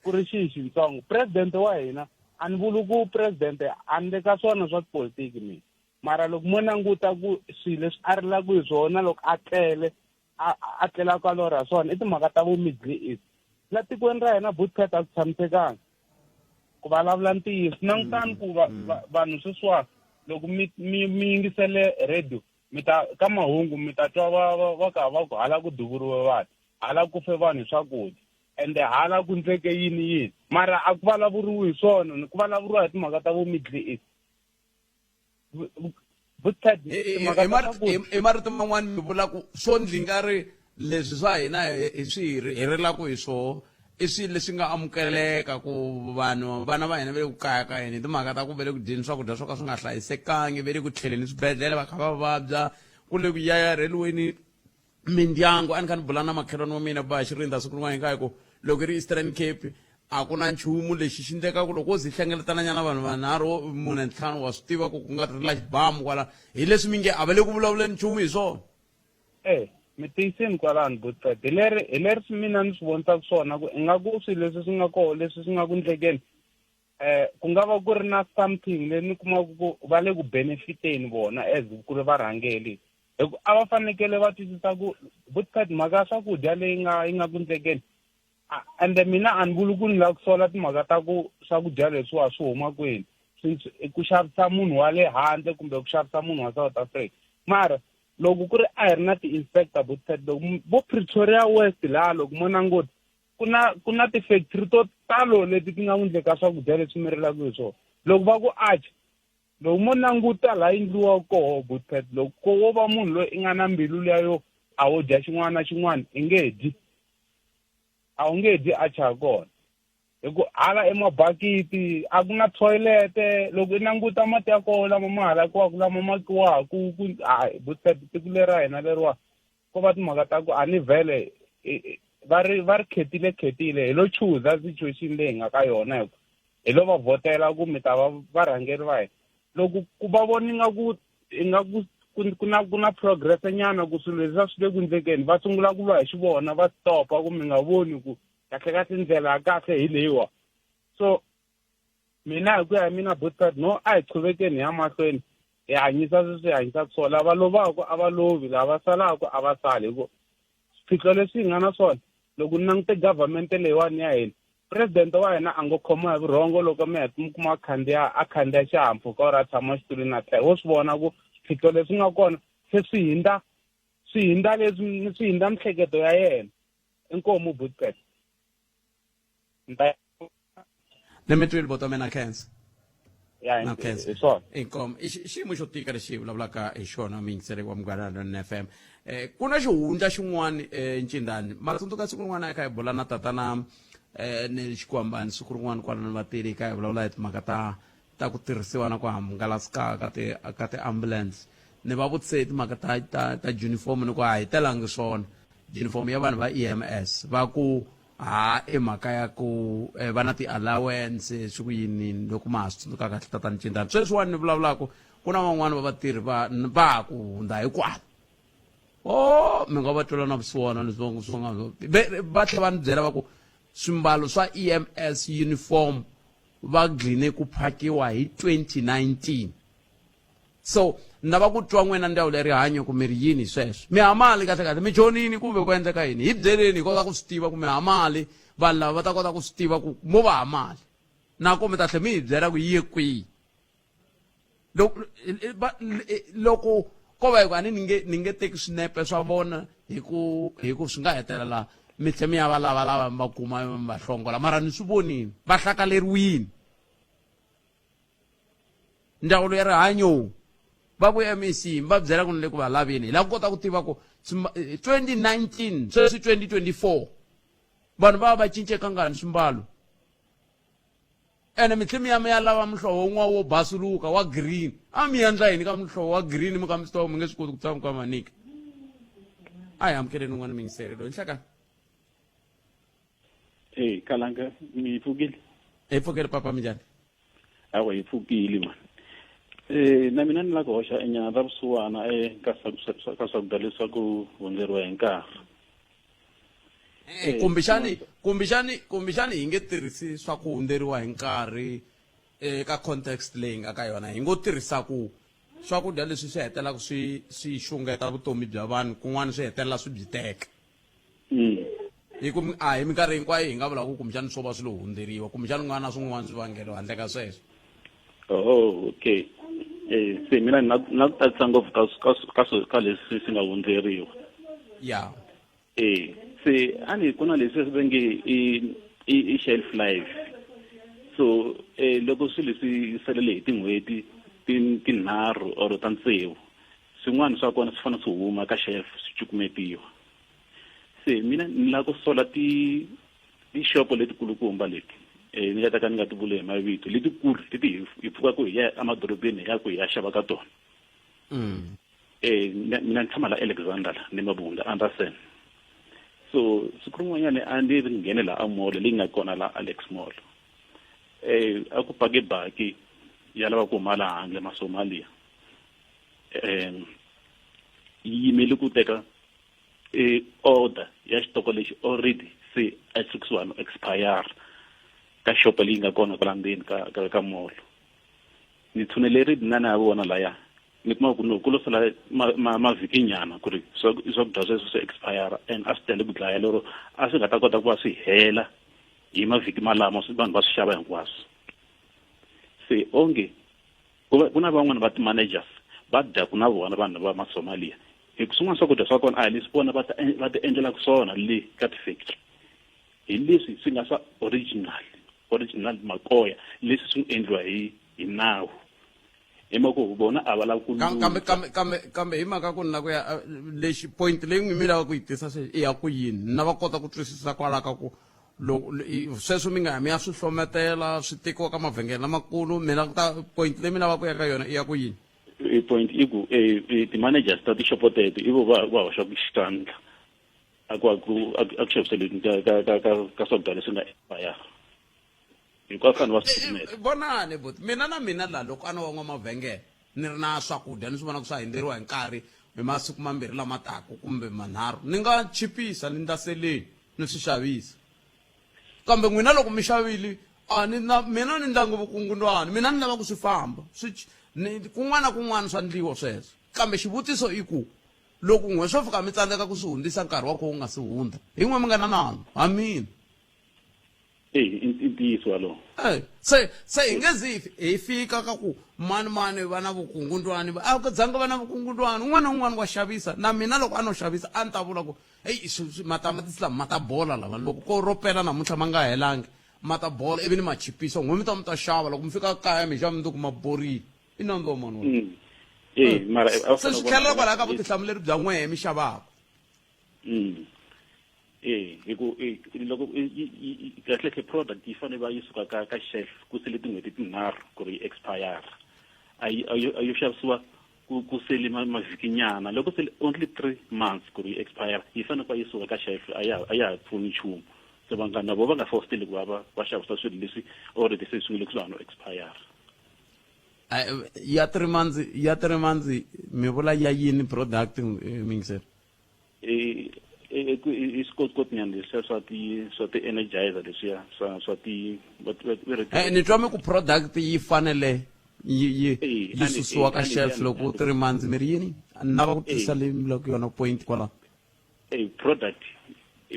S4: ku ri xihi xitsongo. President wa hina a ni vuli ku president a ni le ka swona swa tipolitiki mina. Mara loko mo languta ku swilo leswi a rilaka hi swona loko a tlele a a tlelaka a lorha swona i timhaka ta vo Middle East. La tikweni ra hina Bootpet a ku tshamisekanga. Ku vulavula ntiyiso langutani ku va, va, vanhu sweswiwa loko mi mi mi yingisele radio mi ta ka mahungu mi ta twa va va va ka va ku hala ku duvuriwe vanhu hala ku fe vanhu hi swakudya ende hala ku ndleke yini yini mara a ku vulavuriwi hi swona ni ku vulavuriwa hi timhaka ta vo Middle East.
S1: Hi marito man'wani mi vula ku swo ndli nga ri leswi swa hina hi swi hi rilaka hi swoho i swilo leswi nga amukeleka ku vanhu vana va hina va le ku kaya ka hina hi timhaka ta ku va le ku dyeni swakudya swo ka swi nga hlayisekangi va le ku tlheleni swibedhlele va kha va vabya ku le ku yayarheliweni mindyangu a ni kha ni bula na makhelwani wa mina ba xirinda siku rin'wana hi nga hi ku loko i ri Eastern Cape a ku na nchumu lexi xi ndlekaku loko wo ze hlengeletana nyana vanhu vanharhu mune ntlhanu wa swi tiva ku ku nga ri la xibamu kwala hi leswi mi nge a va le ku vulavuleni nchumu hi swona.
S4: E mi tiyisini kwalano Bootpet hi leri hi leri mina ni swi vonisaka swona ku ingaku swilo leswi swi nga koho leswi swi nga ku ndlekeni eh ku nga va ku ri na something leyi ni kumaka ku va le ku benefiteni vona as ku ri varhangeli hi ku a va fanekele va twisisa ku Bootpet mhaka ya swakudya leyi nga yi nga ku ndlekeni ende mina a ni vuli ku ni lava ku sola timhaka ta ku swakudya leswiwa swi huma kwini ku xavisa munhu wa le handle kumbe ku xavisa munhu wa South Africa mara loko ku ri a hi ri na ti-inspector Bootpet loko vo Pretoria West laha loko mo languta ku na ku na ti-factory to talo leti ti nga endleka swakudya leswi mi rilaka hi swona loko va ku acha loko mo languta laha yi endliwaka koho Bootpet loko ko wo va munhu loyi i nga na mbilu liya yo
S7: A wo dya xin'wana na xin'wana i nge dyi. A wu nge dyi atchar ya kona. Hi ku hala i mabakiti, a ku na thoyilete, loko i languta mati ya kona lama ma halakiwaka lama ma kiwaka ku hayi tiko leri ra hina leriwa ko va timhaka ta ku a ni vhele va ri va ri khetile khetile hi lo chuza situation leyi hi nga ka yona hi ku hi lo va vhotela ku mi ta va varhangeri va hina loko ku va vona ingaku ingaku ku na ku na progress nyana ku swilo leswi a swi le ku ndlekeni va sungula ku lwa hi xivona va stopa ku mi nga voni ku kahle kahle ndlela ya kahle hi leyiwa so mina hi ku ya hi mina bootpad no a hi qhuvekeni hi ya mahlweni hi hanyisa sweswi hi hanyisaka swona lava lovaka a va lovi lava salaka a va sali hi ku swiphiqo leswi hi nga na swona loko ni langute government leyiwani ya hina president wa hina a ngo khomiwa hi vurhongo loko mi heta mi kuma a khandziya a khandziya xihahampfhuka or a tshama xitulwini a tlhela wo swi vona ku swiphiqo leswi nga kona se swi hindza swi hindza leswi swi hindza mihleketo ya yena inkomu bootpad
S1: ni mi twile boto mina khensa
S7: ya
S1: na khensa
S7: hi swona
S1: inkomu i xiyimo xo tika lexi hi vulavulaka hi xona muyingiseri wa Munghana Lonene FM eh ku na xihundla xin'wana eh ncindani ma tsundzuka siku rin'wana eka hi bula na tatana eh ni xikwambani siku rin'wana kwala ni vatili ka hi vulavula hi timhaka ta ta ku tirhisiwa na ku hangalasa ka ti ka ti-ambulance ni va vutise hi timhaka ta ta ta uniform ni ku a hi telangi swona uniform ya vanhu va EMS va ku ha i mhaka ya ku eh, va na ti-allowance swi ku yini loko ma ha swi tsundzuka kahle tatani cindani sweswiwani ni vulavulaka ku na van'wani va vatirhi va va ha ku hundza hikwalo o oh, mi nga va twela na vusiwana leswi swi nga va tlhela va ni byela va ku swimbalo swa EMS uniform va gcine ku phakiwa hi 2019 so ni lava ku twa n'wina ndzawulo ya rihanyo ku mi ri yini hi sweswo mi ha mali kahle kahle mi chonini kumbe ku endleka yini hi byeleni hi kota ku swi tiva ku mi ha mali vanhu lava va ta kota ku swi tiva ku mo va ha mali nako mi ta tlhela mi hi byela ku yi ye kwihi loko loko ko va hi ku a ni ni nge ni nge teki swinepe swa vona hi ku hi ku swi nga hetelela mi tlhe mi ya va lavalava mi va kuma mi va hlongola mara ni swi vonini va hlakaleriwini ndzawulo ya rihanyo va ku mec mi va byela ku ni le ku va laveni hi lava ku kota ku tiva ku 2019 sweswi 2024 vanhu va va cince kangani swimbalo ene mi tlhe mi ya mi ya lava muhlovo wun'wana wo basuluka wa green a mi endla yini ka muhlovo wa green mi ka mi swi tiva ku mi nge swi koti ku tshama ka manika a hi amukeleni un'wana miyingiseri loyi nhlekani
S8: Hey Kalanga mi pfukile?
S1: Hi pfukile papa minjhani?
S8: Awa hi pfukile man. Eh na mina ni lava ku hoxa enyana ra vusiwana eh ka ka swakudya leswaku hundzeriwa hi nkarhi.
S1: Eh, kumbexani kumbexani kumbexani hi nge tirhisi swa ku hundzeriwa hi nkarhi eka context leyi nga ka yona hi ngo tirhisa ku swakudya leswi swi hetelelaka swi swi xungeta vutomi bya vanhu kun'wana swi hetelela swi byi teka
S8: mm.
S1: hi ku a hi minkarhi hinkwayo hi nga vulaka ku kumbexani swo va swi lo hundzeriwa kumbexani ku nga na swin'wana swivangelo handle ka sweswo
S8: oh okay eh se mina na na ku tatisa ngopfu ka ka ka ka leswi swi nga hundzeriwa
S1: ya
S8: eh se a ni ku na leswi va nge i i shelf life so eh loko swilo swi salele hi tin'hweti tinharhu or ta tsevu swin'wana swa kona swi fanele swi huma ka shelf swi cukumetiwa se mina ni lava ku sola ti tixopo letikulukumba leti um ni nga ta ka ni nga ti vuli hi mavito letikulu leti hi pfukaka hi ya emadorobeni hi ya ku hi ya xava ka tona um mina ni tshama la Alexander la ni Mabunda Anderson so siku rin'wanyana a ni ri nghene la a mall leyi nga kona la Alex Mall eh a ku pake baki ya lava ku huma laha handle masomalia um yi yimele ku teka e order ya xitoko lexi already se a xi kusuhani no expire ka xopo leyi nga kona kwala ndzeni ka ka ka mall ni tshunelerile na na ya vona laya ni kuma ku no ku lo sala mavhiki nyana ku ri swakudya sweswo swi expire and a swi tele ku dlaya lero a swi nga ta kota ku va swi hela hi mavhiki malamo vanhu va swi xava hinkwaswo se onge ku va ku na van'wani va ti-managers va dyaku na vona vanhu va masomalia hi ku swin'wana swakudya swa kona a hi leswi vona va ti va ti endlelaka swona le ka ti-factory hi leswi swi nga swa original original makoya leswi swi endliwa hi hi nawu Hi mhaka ku vona a va lavi ku
S1: Kambe kambe kambe kambe hi mhaka ku ni la ku ya lexi point leyi n'wi mi lava ku yi tisa sweswi i ya ku yini? Na va kota ku twisisa kwalaho ka ku loko sweswo mi nga ya mi ya swi hlometela swi tekiwa ka mavhengele lamakulu mi lava ku ta point leyi mi lavaka ku ya ka yona i ya ku yini?
S8: I point i ku ti-managers ta tixopo teto i vo va va hoxaka xandla a ku a ku a ku xaviseleni ka ka ka ka ka swakudya leswi nga expire hikuva fanele va swi pfumela.
S1: Vonani buti mina na mina la loko a no va n'wamavhengele ni ri na swakudya ni swi vona ku swa hundzeriwa hi nkarhi hi masiku mambirhi lama taka kumbe manharhu ni nga chipisa ni ndla seleni ni swi xavisa kambe n'wina loko mi xavile a ni na mina ni ndlangu vukungundwani mina ni lava ku swi famba swi ni kun'wana na kun'wana swa ndliwa sweswo kambe xivutiso i ku loko n'we swo fika mi tsandzeka ku swi hundzisa nkarhi wa kona wu nga si hundza hi n'we mi nga na nandzu ha mina.
S8: E i ntiyiso walowo.
S1: Eh, se se hi nge zi hi fika ka ku mani mani va na vukungundwani a ku dzanga va na vukungundwani un'wana na un'wana wa xavisa na mina loko a no xavisa a ni ta vula ku heyi matamatisi lama ma ta bola lama loko ko ro pela namuntlha ma nga helangi ma ta bola ivi ni ma chipisa n'we mi ta mi ta xava loko mi fika kaya mi xa mundzuku ma borile i nandzu wa mani wa
S8: mm. eh, mara
S1: se swi tlhelela kwalaho ka vutihlamuleri bya n'wehe mi xavaka
S8: mm. Eh, hi ku eh, loko kahle product yi fanele va yi suka ka ka shelf ku sele tin'hweti tinharhu ku ri yi expire a yi a yo xavisiwa ku ku sele mavhiki nyana loko sele only 3 months ku ri yi expire yi fanele ku va yi suka ka shelf a ya a ya ha pfuni nchumu se va nga na vo va nga fositeli ku va va va xavisa swilo leswi already se swi nge le kusuhani no expire.
S1: Ya 3 months, ya 3 months mi vula ya yini product, mingiseri?
S8: I i swikotikoti leswiya swa ti swa ti-energizer leswiya swa swa ti
S1: eh, ni twa mi ku product yi fanele yi yi yi susiwa ka shelf loko 3 months mi ri yini na va ku twisisa leyi mi vulaka yona point kwalaho.
S8: A product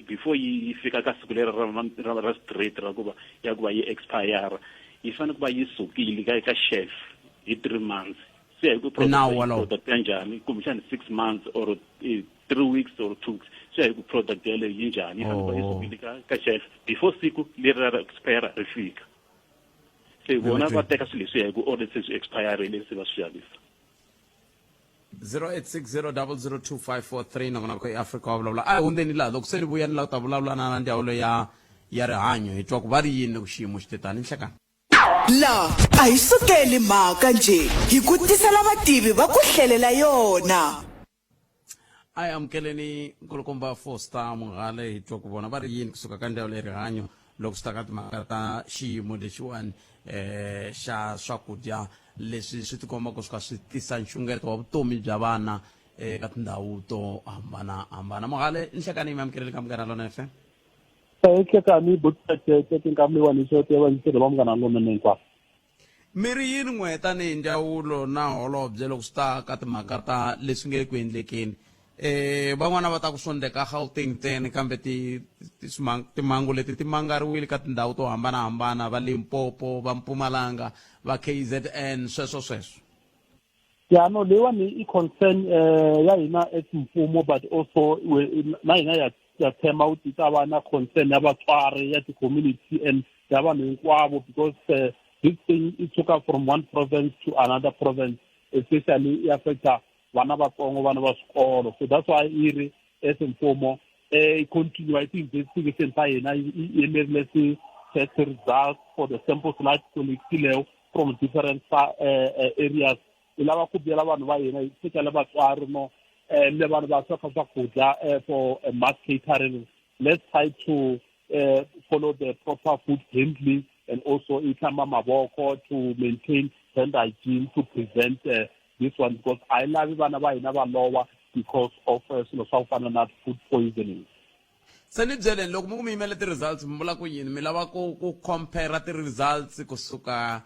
S8: before yi fika ka siku leri ra ra straight ra ku va ya ku va yi expire yi fanele ku va yi sukile ka ka shelf hi 3 months swi ya hi ku product ya njhani kumbexani 6 months or 3 weeks or 2 weeks swi ya hi ku product yaleyo yi njhani yi fanele ku va yi oh. sukile ka ka shelf before siku leri ra expire ri fika se vona va teka swilo leswi ya hi ku already se swi expirile se va swi xavisa.
S1: 0860002543 nongonoko i Afrika wa vulavula a hi hundzeni laha loko se ni vuya ni lava ku ta vulavula na ndzawulo ya ya rihanyo hi twa ku va ri yini loko xiyimo xi te tani nhlekani.
S6: La a hi sukeli mhaka njhe hi ku tisela vativi va ku hlelela yona.
S1: A hi amukeleni nkulukumba Foster Mogale hi twa ku vona va ri yini kusuka ka ndzawulo ya rihanyo loko swi ta ka timhaka ta xiyimo lexiwani eh xa swakudya leswi swi tikombaka swi ka swi tisa nxungeto wa vutomi bya vana eka tindhawu to hambanahambana. Mogale, nhlekani mi amukeleni ka Munghana Lonene FM.
S9: Nhlekani botete tinkamliwani xo te va ntirho va Munghana Lonene hinkwavo.
S1: Mi ri yini n'we tanihi ndzawulo na holobye loko swi ta ka timhaka ta leswi nge le ku endlekeni? Eh van'wana va ta ku swo endleka Gauteng ntsena kambe ti timhangu leti ti mangariwile ka tindhawu to hambanahambana va Limpopo, va Mpumalanga, va KZN sweswo sweswo.
S9: Ya no leyiwani i concern ya hina as mfumo but also na hina ya ya tshemba ku ti ta va na concern ya vatswari ya ti-community and ya vanhu hinkwavo because this thing it took up from one province to another province especially i affecta vana vatsongo vana va swikolo so that's why i ri as mfumo eh continue i ti-investigation ta hina yi yemerile ti-test results for the samples la collectileyo from different areas hi lava ku byela vanhu va hina especially vatswari no le vanhu va sweka swakudya for mass catering let's try to follow the proper food handling and also i hlamba mavoko to maintain hand hygiene to prevent this one because a hi lavi vana va hina va lova because of swilo swa ku fana na food poisoning.
S1: Se ni byeleni loko mi ku mi yimele ti-results mi vula ku yini mi lava ku ku compare ti-results kusuka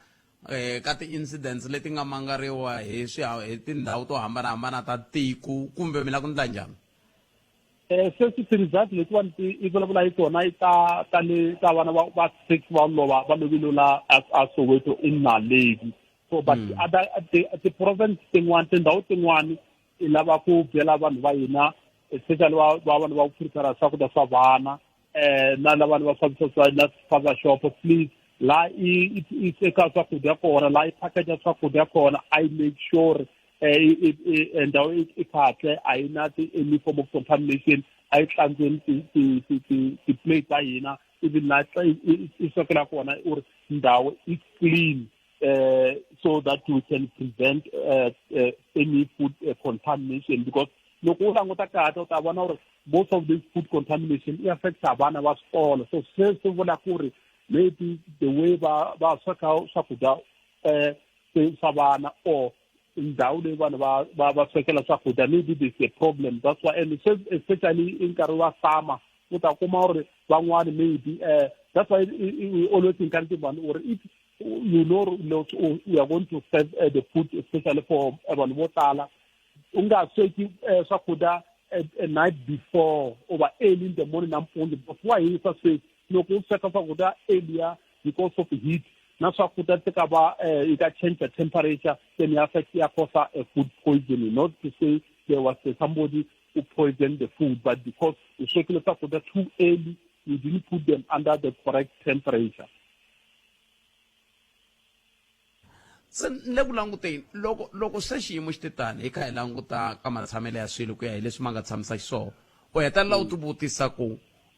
S1: eh ka ti-incidents leti nga mangariwa hi swi hi tindhawu to hambanahambana ta tiko kumbe mi lava ku ndla njhani?
S9: Sweswi ti-result letiwani ti i vulavula hi tona i ta ta le ta vana va va 6 va lova va lovile la a Soweto in Naledi so but other ti-province tin'wani tindhawu tin'wani i lava ku byela vanhu va hina especially va va vanhu va ku prepare swakudya swa vana na lava va xavisa swa na spaza shop please. la i i sweka swakudya kona la i package swakudya kona i make sure eh, ndhawu i kahle a yi na ti-any form of contamination a yi hlantsweni ti-plate ta hina even la i swekela kona u ri ndhawu i clean uh, so that we can prevent uh, uh, any food uh, contamination because loko u languta kahle u ta vona uri most of this food contamination i affecta vana va swikolo so se swi vula ku ri maybe the way va va sweka swakudya um swa vana or ndhawu leyi vanhu va va va swekela swakudya maybe there's a problem that's why and especially i nkarhi wa summer u ta kuma uri van'wani maybe uh, that's why we always encourage vanhu uri if you know you are going to serve uh, the food especially for eh, vanhu vo tala u nga sweki eh, swakudya a night before or early in the morning nampundzu because wa hisa sweswi loko u sweka swakudya earlier because of heat na swakudya ti ka va eh, yi ka change the temperature then ya affect ya cause a food poisoning not to say there was somebody who poisoned the food but because u swekile swakudya too early you didn't put them under the correct temperature
S1: Se ni le ku languteni loko loko se xiyimo xi te tani hi kha hi languta ka matshamelo ya swilo ku ya hi leswi ma nga tshamisa xiswona u hetelela u tivutisa ku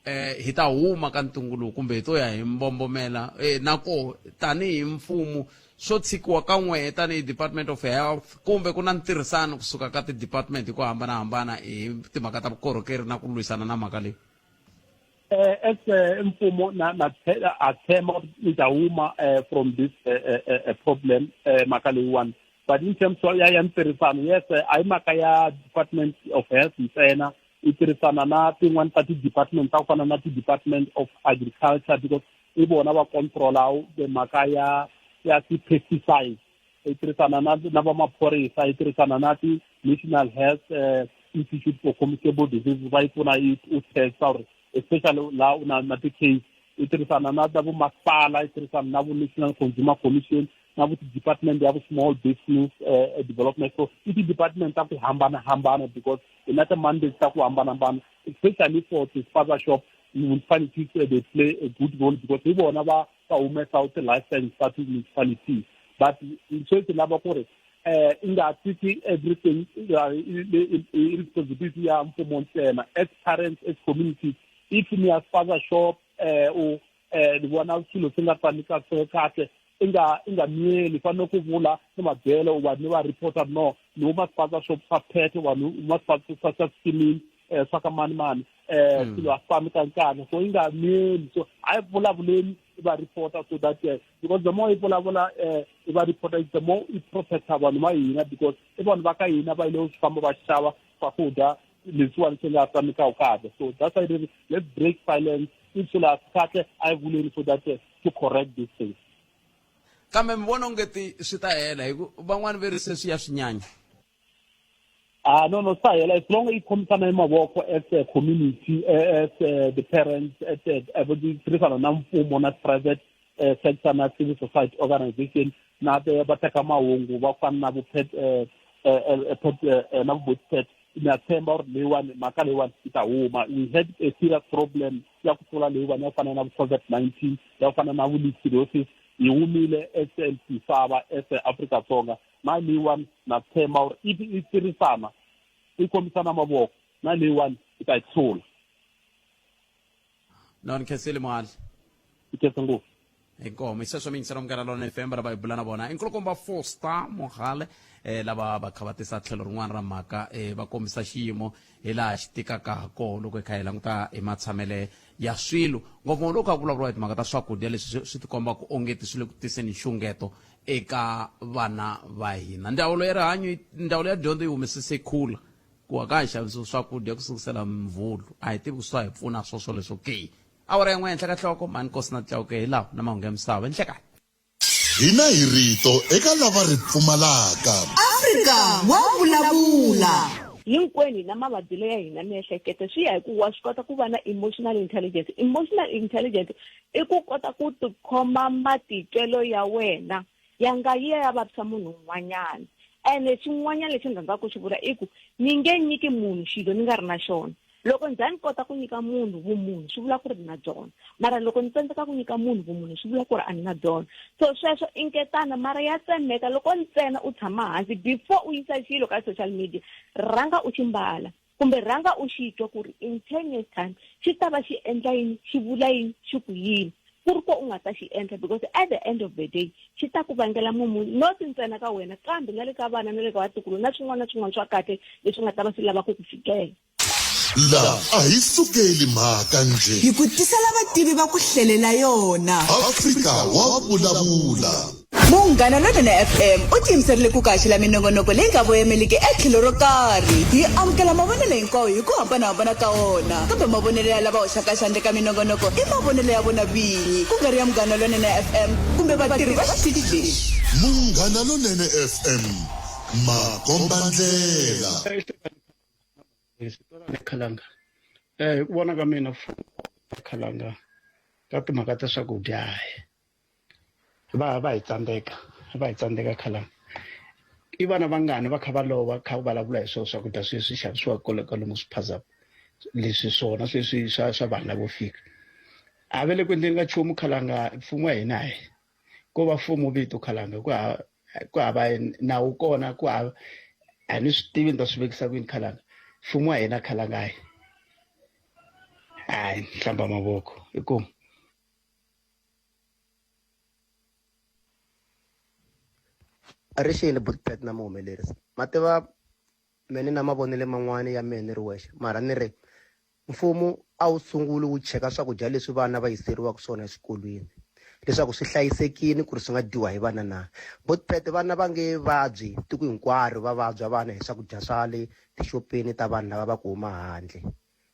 S1: eh hi ta huma ka ntungu lowu kumbe hi to ya hi mbombomela eh na koho tanihi mfumo swo tshikiwa ka n'wehe tanihi department of health kumbe ku na ntirhisano kusuka ka ti-department hi ku hambanahambana hi timhaka ta vukorhokeri na ku lwisana na mhaka leyi
S9: eh as eh, mfumo na na a tshemba yi ta huma eh, from this eh, problem mhaka leyiwani but in terms of ya ya ntirhisano yes a yi mhaka ya department of health ntsena yi tirhisana na tin'wani ta ti-department ta ku fana na ti-department of agriculture because i vona va controla mhaka ya ya ti-pesticides yi tirhisana na na va maphorisa yi tirhisana na ti-national health uh, institute for communicable diseases va yi pfuna yi u testa uri especially laha u na na ti-case yi tirhisana na ta vomasipala yi tirhisana na vo-national consumer commission na vo ti-department ya vo-small business uh, development so i ti-department ta ku hambanahambana because hi na ti-mandates ta ku hambanahambana especially for ti-spaza shop municipalities they play a good role because hi vona va va humesa ti-license ta ti-municipalities but sweswi lava ku ri eh i nga tiki everything i responsibility ya mfumo ntsena as parents as communities if ni ya spaza shop eh u eh ni vona swilo swi nga tani kahle kahle i nga i nga miyeli fanele ku vula ni va byela u va ni va reporter no ni huma spaza shop swa phethe wa ni huma spaza swa swa sikimini eh swa ka mani mani eh hmm. swilo a swi fambi kahle so yi nga miyeli so a yi vulavuleni i va reporter so that uh, because the more i vulavula uh, i va reporter the more i protecta vanhu va hina because i vanhu va ka hina va yile swi famba va xava swakudya leswiwani swi nga tsamikaku kahle so that's why let's break silence if swilo a swi kahle a yi vuleni so that uh, to correct this thing
S1: kambe mi vona onge ti swi ta hela hi ku van'wani ve ri se swi ya swi nyanya
S9: Ah, no, no, swa hela as long i khomisana hi mavoko as a community as uh, the parents as uh, tirhisana na mfumo na private uh, sector na civil society organization na va teka mahungu va fana na vupet pet na vubotpet na tshemba uri leyiwani mhaka leyiwani yi ta huma we had a serious problem ya ku tlula leyiwani ya ku fana na vu-covid-19 ya ku fana na vu-listeriosis hi humile as misava as Afrika-Dzonga na leyiwani na tshemba uri if i tirhisana i kombisana mavoko na leyiwani i ta yi hlula
S1: no ni khensile muhali
S9: i khensa ngopfu
S1: inkomo isweswo mi yingisela munghana lona fm lava hi bula na vona i nkulukumba foster mogale eh, lava va kha va tisa tlhelo rin'wana ra mhaka eh, va kombisa xiyimo hi laha xi tikaka ha kona loko hi kha hi languta hi matshamele ya swilo ngopfu loko kha ku vulavuriwa hi timhaka ta swakudya leswi swi tikomba ku ongeti swi le ku tiseni nxungeto eka vana va hina ndzawulo ya rihanyo ndzawulo ya dyondzo yi humesise khula ku a ka ha xavisiwi swakudya ku sukusela mvhulu a hi tivi ku swi ta hi pfuna swoswo leswo ke awara yan'we henhla ka nhloko mhani nkosi na tlauke hi lawa na mahungu ya misava nhlekani
S3: Hina hi rito eka lava ri pfumalaka.
S6: Afrika wa vulavula.
S10: Hinkwenu hi na mavabyelo ya hina miehleketo swi ya hi ku wa swi kota ku va na emotional intelligence emotional intelligence i ku kota ku tikhoma matitwelo ya wena ya nga yi ya vavisa munhu un'wanyana ene xin'wanyana lexi ni rhandzaka ku xi vula i ku ni nge nyiki munhu xilo ni nga ri na xona. Loko ni za ni kota ku nyika munhu vumunhu swi vula ku ri ni na byona, mara loko ni tsandzeka ku nyika munhu vumunhu swi vula ku ri a ni na byona. So sweswo i nketana mara ya tsemeka loko ntsena u tshama hansi before u yisa xilo ka social media, rhanga u xi mbala kumbe rhanga u xi twa ku ri in 10 years time xi ta va xi endla yini, xi vula yini, xi ku yini, ku ri ko u nga ta xi endla, because at the end of the day xi ta ku vangela mumu not ntsena ka wena kambe na le ka vana na le ka vatukulu na swin'wana na swin'wana swa kahle leswi nga ta va swi lava ku ku fikela.
S3: La a hi sukeli mhaka njhe.
S6: Hi ku tisela vativi va ku hlelela yona.
S3: Afrika wa vulavula.
S6: Munghana Lonene FM u tiyimiserile ku ku haxela minongonoko leyi nga voyemeliki etlhelo ro karhi. Hi amukela mavonelo hinkwawo hi ku hambana-hambana ka wona, kambe mavonelo ya lava hoxaka xandla eka minongonoko i mavonelo ya vona vinyi, ku nga ri ya Munghana Lonene FM kumbe vatirhi va xitichi lexi.
S3: Munghana Lonene FM, makombandlela.
S11: Khalanga hi ku vona ka mina Khalanga ka timhaka ta swakudya hayi va va hi tsandzeka va hi tsandzeka Khalanga i vana vangani va kha va lova kha va vulavula hi swona swakudya sweswi xavisiwaka kwale ka lomu swiphazaku leswi swona sweswi swa swa vanhu lavo fika a va le ku endleni ka nchumu Khalanga mfumo wa hina hayi ko va mfumo vito Khalanga ku hava ku hava nawu kona ku hava a ni swi tivi ni ta swi vekisa ku yini Khalanga mfumo wa hina Khalanga hayi hayi ni hlamba mavoko inkomu.
S12: Rixile Butpet na muhumelerisi ma tiva me ni na mavonelo man'wani ya mehe ni ri wexe mara ni ri mfumo a wu sunguli wu cheka swakudya leswi vana va yiseriwaka swona eswikolweni leswaku swi hlayisekile ku ri swi nga dyiwa hi vana na Butpet vana va nge vabyi tiko hinkwaro va vabya vana hi swakudya swa le tixopeni ta vanhu lava va ku huma handle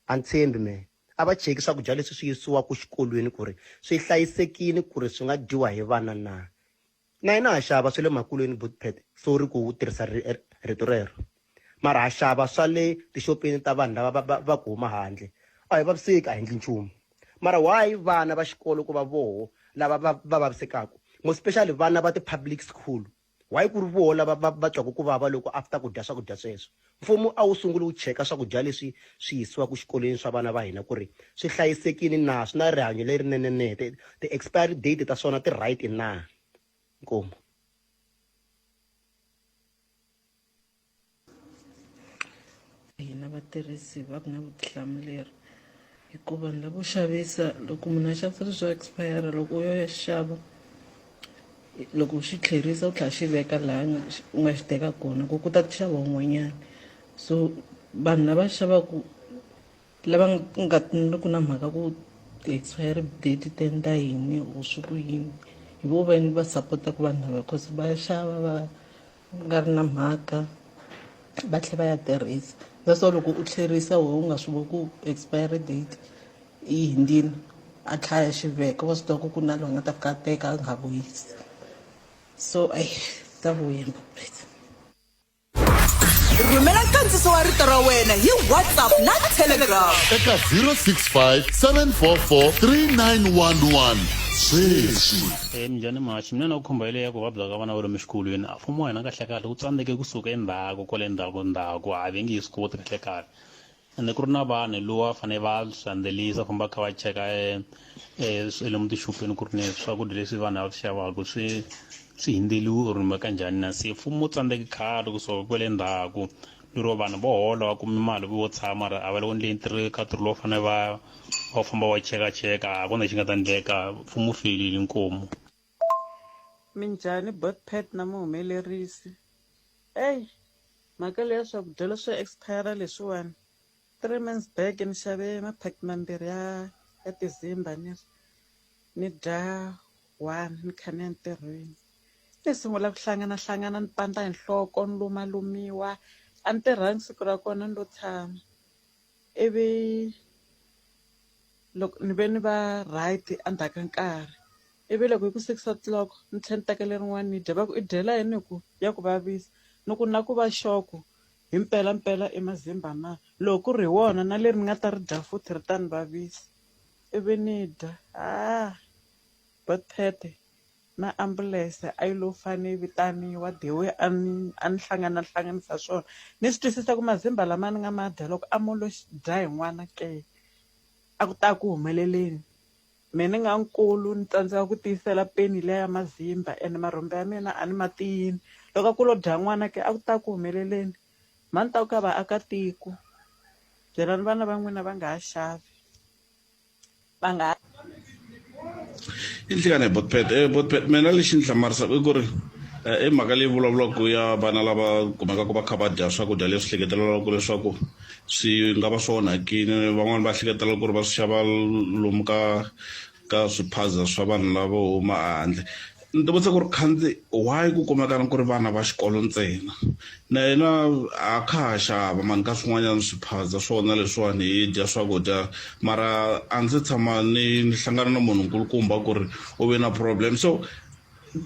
S12: a ni tshembi mehe A va cheki swakudya leswi swi yisiwaka xikolweni ku ri swi hlayisekile ku ri swi nga dyiwa hi vana na. Na hina ha xava swa le makuleni Boetpet, sorry ku tirhisa rito rero. Mara ha xava swa le tixopeni ta vanhu lava va va ku huma handle. A hi vaviseki, a hi endli nchumu. Mara why vana va xikolo ku va voho lava va va vavisekaka? More especially vana va ti-public school. Why ku ri voho lava va va twaku ku vava loko after ku dya swakudya sweswo? Mfumo a wu sunguli wu cheka swakudya leswi swi yisiwaku xikolweni swa vana va hina ku ri swi hlayisekini na, swi na rihanyo lerinene ne, ti ti expiry date ta swona ti right na? Inkomu.
S13: Hina vatirhisi va ku na vutihlamuleri hikuva vanhu lavo xavisa loko munhu a xavisa leswi swo expire loko u yo ya xava loko u xi tlherisa u tlhela xi veka laha u nga xi teka kona ku ku ta xava un'wanyana so vanhu lava xavaku lava nga ri ku na mhaka ku ti-expiry date ti endla yini or swi ku yini hi vo va va sapotaka vanhu lava cause va xava va nga ri na mhaka va tlhela va ya tirhisa that's why loko u tlherisa wehe u nga swi voni ku expiry date yi hundzile a tlhela ya xi veka wa swi tiva ku ku na loyi a nga ta fika a teka a nga vuyisi so ayi ta vuya
S6: Rhumela nkandziso wa rito ra wena hi WhatsApp na Telegram.
S3: Eka 065 744 3911 sweswi.
S8: Eh, minjhani mhaxi mina na ku khumba yeleyo ya ku vabya ka vana va lomu xikolweni a mfumo wa hina kahle kahle wu tsandzeke kusuka endzhaku kwale ndzhaku ndzhaku a va nge yi swi koti kahle kahle Ende ku ri na vanhu lowa fanele va swi landzelisa famba kha va cheka lomu tixopeni ku ri ni swakudya leswi vanhu va swi xavaka swi swi hundzeriwe or kumbe kanjhani na se mfumo wu tsandzeke khale kusuka kwale ndzhaku lero vanhu vo hola va kume mali vo tshama mara a va le ku endleni ntirho ka ntirho lowu fanele va va famba va chekacheka a ku na lexi nga ta endleka mfumo wu feyilile inkomu.
S13: Minjhani Botpet na muhumelerisi eyi mhaka leya swakudya leswo expire leswiwani 3 months back ni xave maphakiti mambirhi ya ya tizimba ni ri ni dya one ni kha ni ya ntirhweni ni sungula ku hlangana hlangana ni pandza hi nhloko ni lumalumiwa a ni tirhangi siku ra kona ni lo tshama ivi loko ni ve ni va right endzhaku ka nkarhi ivi loko hi ku 6 o'clock ni tlhela ni teka lerin'wani ni dya va ku i dyela yini hi ku ya ku vavisa ni ku na ku va sure ku hi mpelampela i mazimba na loko ku ri hi wona na leri ni nga ta ri dya futhi ri ta ni vavisa ivi ni dya haa va phete.
S14: Na ambulense a yi lo fane yi vitaniwa the way a ni a ni hlanganahlanganisa swona. Ni swi twisisa ku mazimba lama ni nga ma dya loko a mo lo dya hi n'wana ke, a ku ta ku humeleleni. Mehe ni nga nkulu ni tsandzeka ku tiyisela pain liya ya mazimba ene marhumbu ya mina a ni ma tiyini. Loko a ku lo dya n'wana ke a ku ta ku humeleleni. Mhani ta ku ka vaakatiko byelani vana va n'wina va nga ha xavi va nga ha.
S15: I nhlikani botpet e botpet mina lexi ni hlamarisaka i ku ri i mhaka leyi vulavulaka ya vana lava kumekaka va kha va dya swakudya leswi hleketelelaka leswaku swi nga va swi onhakile van'wani va hleketelela ku ri va swi xava lomu ka ka swiphaza swa vanhu lavo huma ehandle ni ti vutisa ku ri khandzi why ku kumekana ku ri vana va xikolo ntsena na yena a kha ha xava mani ka swin'wanyana swiphaza swona leswiwani hi dya swakudya mara a ndzi tshama ni ni hlangana na munhu nkulukumba ku ri u ve na problem so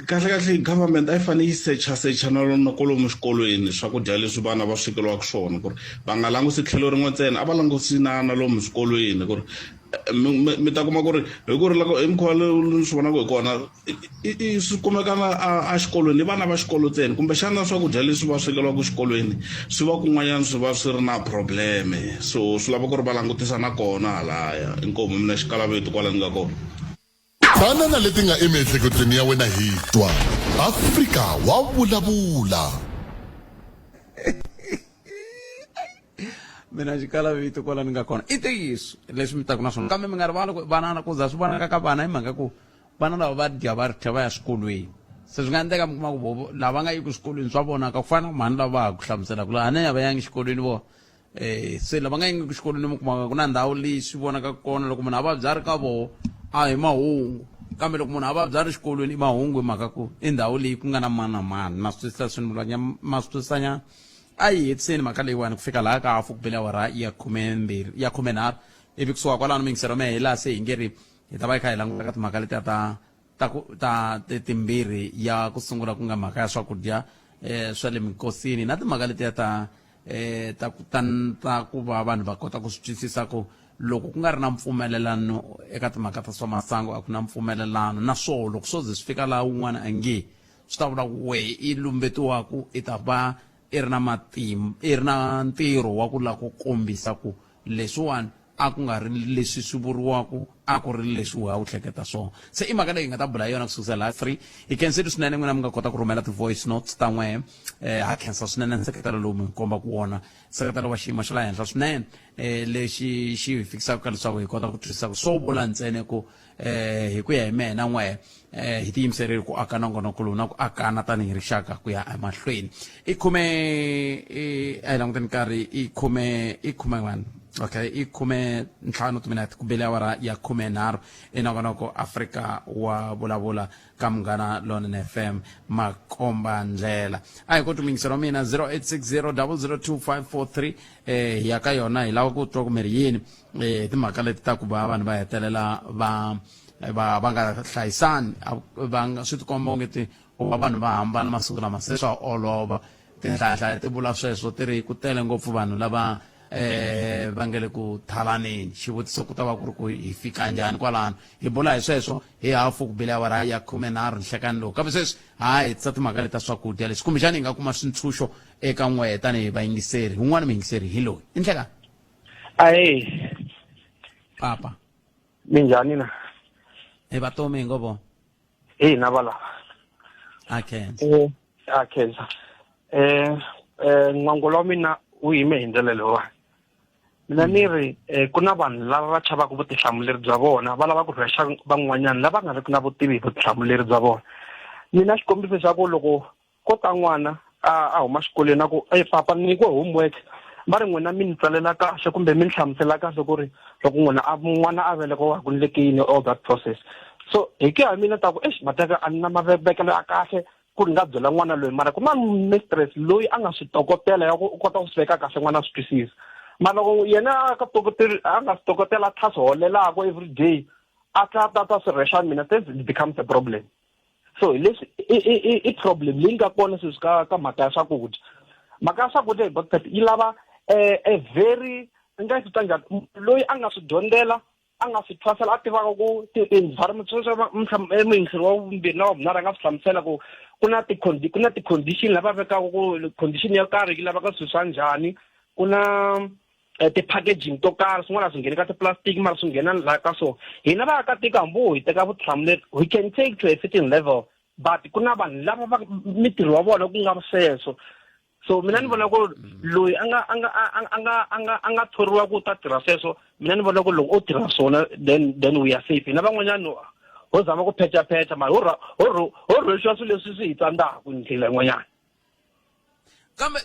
S15: kahle kahle government a yi fanele yi secha secha na na kwalomu xikolweni swakudya leswi vana va swekeriwaka swona ku ri va nga langusi tlhelo rin'we ntsena a va langusi na na lomu swikolweni ku ri mi mi mi ta kuma ku ri hi ku ri loko hi mukhuva lowu ni swi vonaka hi kona i swi kumeka na a xikolweni i vana va xikolo ntsena kumbexana swakudya leswi va swekeriwaka xikolweni swi va kun'wanyana swi va swi ri na problem-e so swi lava ku ri va langutisa na kona halaya inkomu mina xikalaveto kwala ni nga kona.
S3: Tana na leti nga emiehleketweni ya wena hi twa. Afrika wa vulavula.
S1: Mina xikala vito kwala ni nga kona i ntiyiso leswi mi taku na swona kambe mi nga rivali ku vana ku za swi vonaka ka vana hi mhaka ku vana lava va dya va ri tlhela va ya swikolweni se swi nga endleka mi kuma ku vovo lava nga yiki swikolweni swa vonaka ku fana na mhani lava va ha ku hlamuselaka laha ne a va yangi xikolweni vona Eh, se lava nga yingi xikolweni mi kumaka ku na ndhawu leyi swi vonaka kona loko munhu a vabya a ri ka voho a hi mahungu kambe loko munhu a vabya a ri xikolweni i mahungu hi mhaka ku i ndhawu leyi ku nga na mani na mani ma swi twisisa swi ni ma swi twisisanyana a yi hetiseni mhaka leyiwani ku fika laha ka hafu ku bele awara ya khumembirhi ya khumenharhu ivi kusuka kwalano miyingiselo mehe hi laha se hi nge ri hi ta va hi kha hi languta ka timhaka letiya ta ta ku ta timbirhi ya ku sungula ku nga mhaka ya swakudya eh, swa le minkosini na timhaka letiya ta eh, ta ku ta, ta ku va vanhu va kota ku swi twisisa ku loko ku nga ri na mpfumelelano eka timhaka ta swa masangu a ku na mpfumelelano na swoho loko swo ze swi fika laha wun'wana a nge swi ta vula ku wehe i lumbetiwaku i ta va i ri na matimba i ri na ntirho wa ku lava ku kombisa ku leswiwani a ku nga ri leswi swi vuriwaka a ku ri leswi wehe a wu hleketa swona se i mhaka leyi hi nga ta bula hi yona ku sukisela laha 3 hi khensile swinene n'wina mi nga kota ku rhumela ti-voice notes ta n'wehe eh, ha khensa swinene nseketelo lowu mi hi kombaka wona nseketelo wa xiyimo xa le henhla swinene eh, lexi xi hi fikisaka ka leswaku hi kota ku twisisa ku swo vula ntsena ku eh, hi ku ya hi mehe na n'wehe eh, hi tiyimiserile ku aka nongonoko lowu na ku akana tanihi rixaka ku ya emahlweni i khume i a hi languteni nkarhi i khume i khume one okay i khume ntlhanu timinete ku bele awara ya khume nharhu i nongonoko afrika wa vulavula ka munghana lonene fm makomba ndlela a hi koti muyingiselo wa mina 0860 002543 eh hi ya ka yona hi lava ku twa ku mi ri yini eh timhaka leti ta ku va vanhu va hetelela va va va nga hlayisani va nga swi tikomba onge ti ku va vanhu va hambana masiku lama se swa olova tinhlayahlaya ti vula sweswo ti ri ku tele ngopfu vanhu lava eh va nge le ku thalaneni xivutiso ku ta va ku ri ku hi fika njhani kwalano hi bula hi sweswo hi hafu ku bile awara ya 13 nhlekani lowu kambe sweswi ha hetisa timhaka leta swakudya leswi kumbexana hi nga kuma swintshuxo eka n'wehe tanihi vayingiseri wun'wana muyingiseri hi loyi i nhlekani
S16: ahe
S1: papa
S16: minjhani na
S1: hi vatomi hi ngo vo
S16: hi hina valava
S1: a khensa
S16: eh a khensa eh eh n'wangulo wa mina wu yime hi ndlela leyiwani mina ni ri eh, ku na vanhu lava va chavaka vutihlamuleri bya vona va lava ku rhwexa van'wanyana lava nga riki na vutivi hi vutihlamuleri bya vona mina xikombiso xa ku loko ko ta n'wana a a huma xikolweni a ku e papa ni nyikiwe homework va ri n'wina mi ni tsalela kahle kumbe mi ni hlamusela kahle ku ri loko n'wina a n'wana a velekiwa ku ndleke yini all that process so hi ku ya hi mina ta ku exi mateka a ni na mavekelo ya kahle ku ri nga byela n'wana loyi mara ku na mistress loyi a nga swi tokotela ya ku u kota ku swi veka kahle n'wana a swi twisisa mara loko yena a ka tokoteli a nga swi tokotela a tlha swi holelaka every day a tla ta ta swi rhexa mina then it becomes a problem so hi leswi i i i i problem leyi nga kona sweswi ka ka mhaka ya swakudya mhaka ya swakudya hi botpet yi lava eh, a very ni nga yi vita njhani loyi a nga swi dyondzela a nga swi thwasela a tivaka ku ti-environment sweswo muyingiseri wa vumbirhi na wa vunharhu a nga swi hlamusela ku ku na ku na ti-condition lava vekaka ku condition yo karhi yi lavaka swilo swa njhani ku na eh, ti-packaging to karhi swin'wana a swi ngheni ka ti-plastic mara swi nghena laha ka so hina vaakatiko hambi wo hi teka vutihlamuleri we can take to a certain level but ku na vanhu lava va mitirho wa vona ku nga sweswo so mina ni vona ku loyi a nga a nga a nga a nga a nga thoriwa ku ta tirha sweswo mina ni vona ku loko o tirha swona then then we are safe hina van'wanyana ho zama ku phechapecha mara ho ho ho rhwexiwa swilo leswi swi hi tsandzaka ndlela yin'wanyana
S1: kambe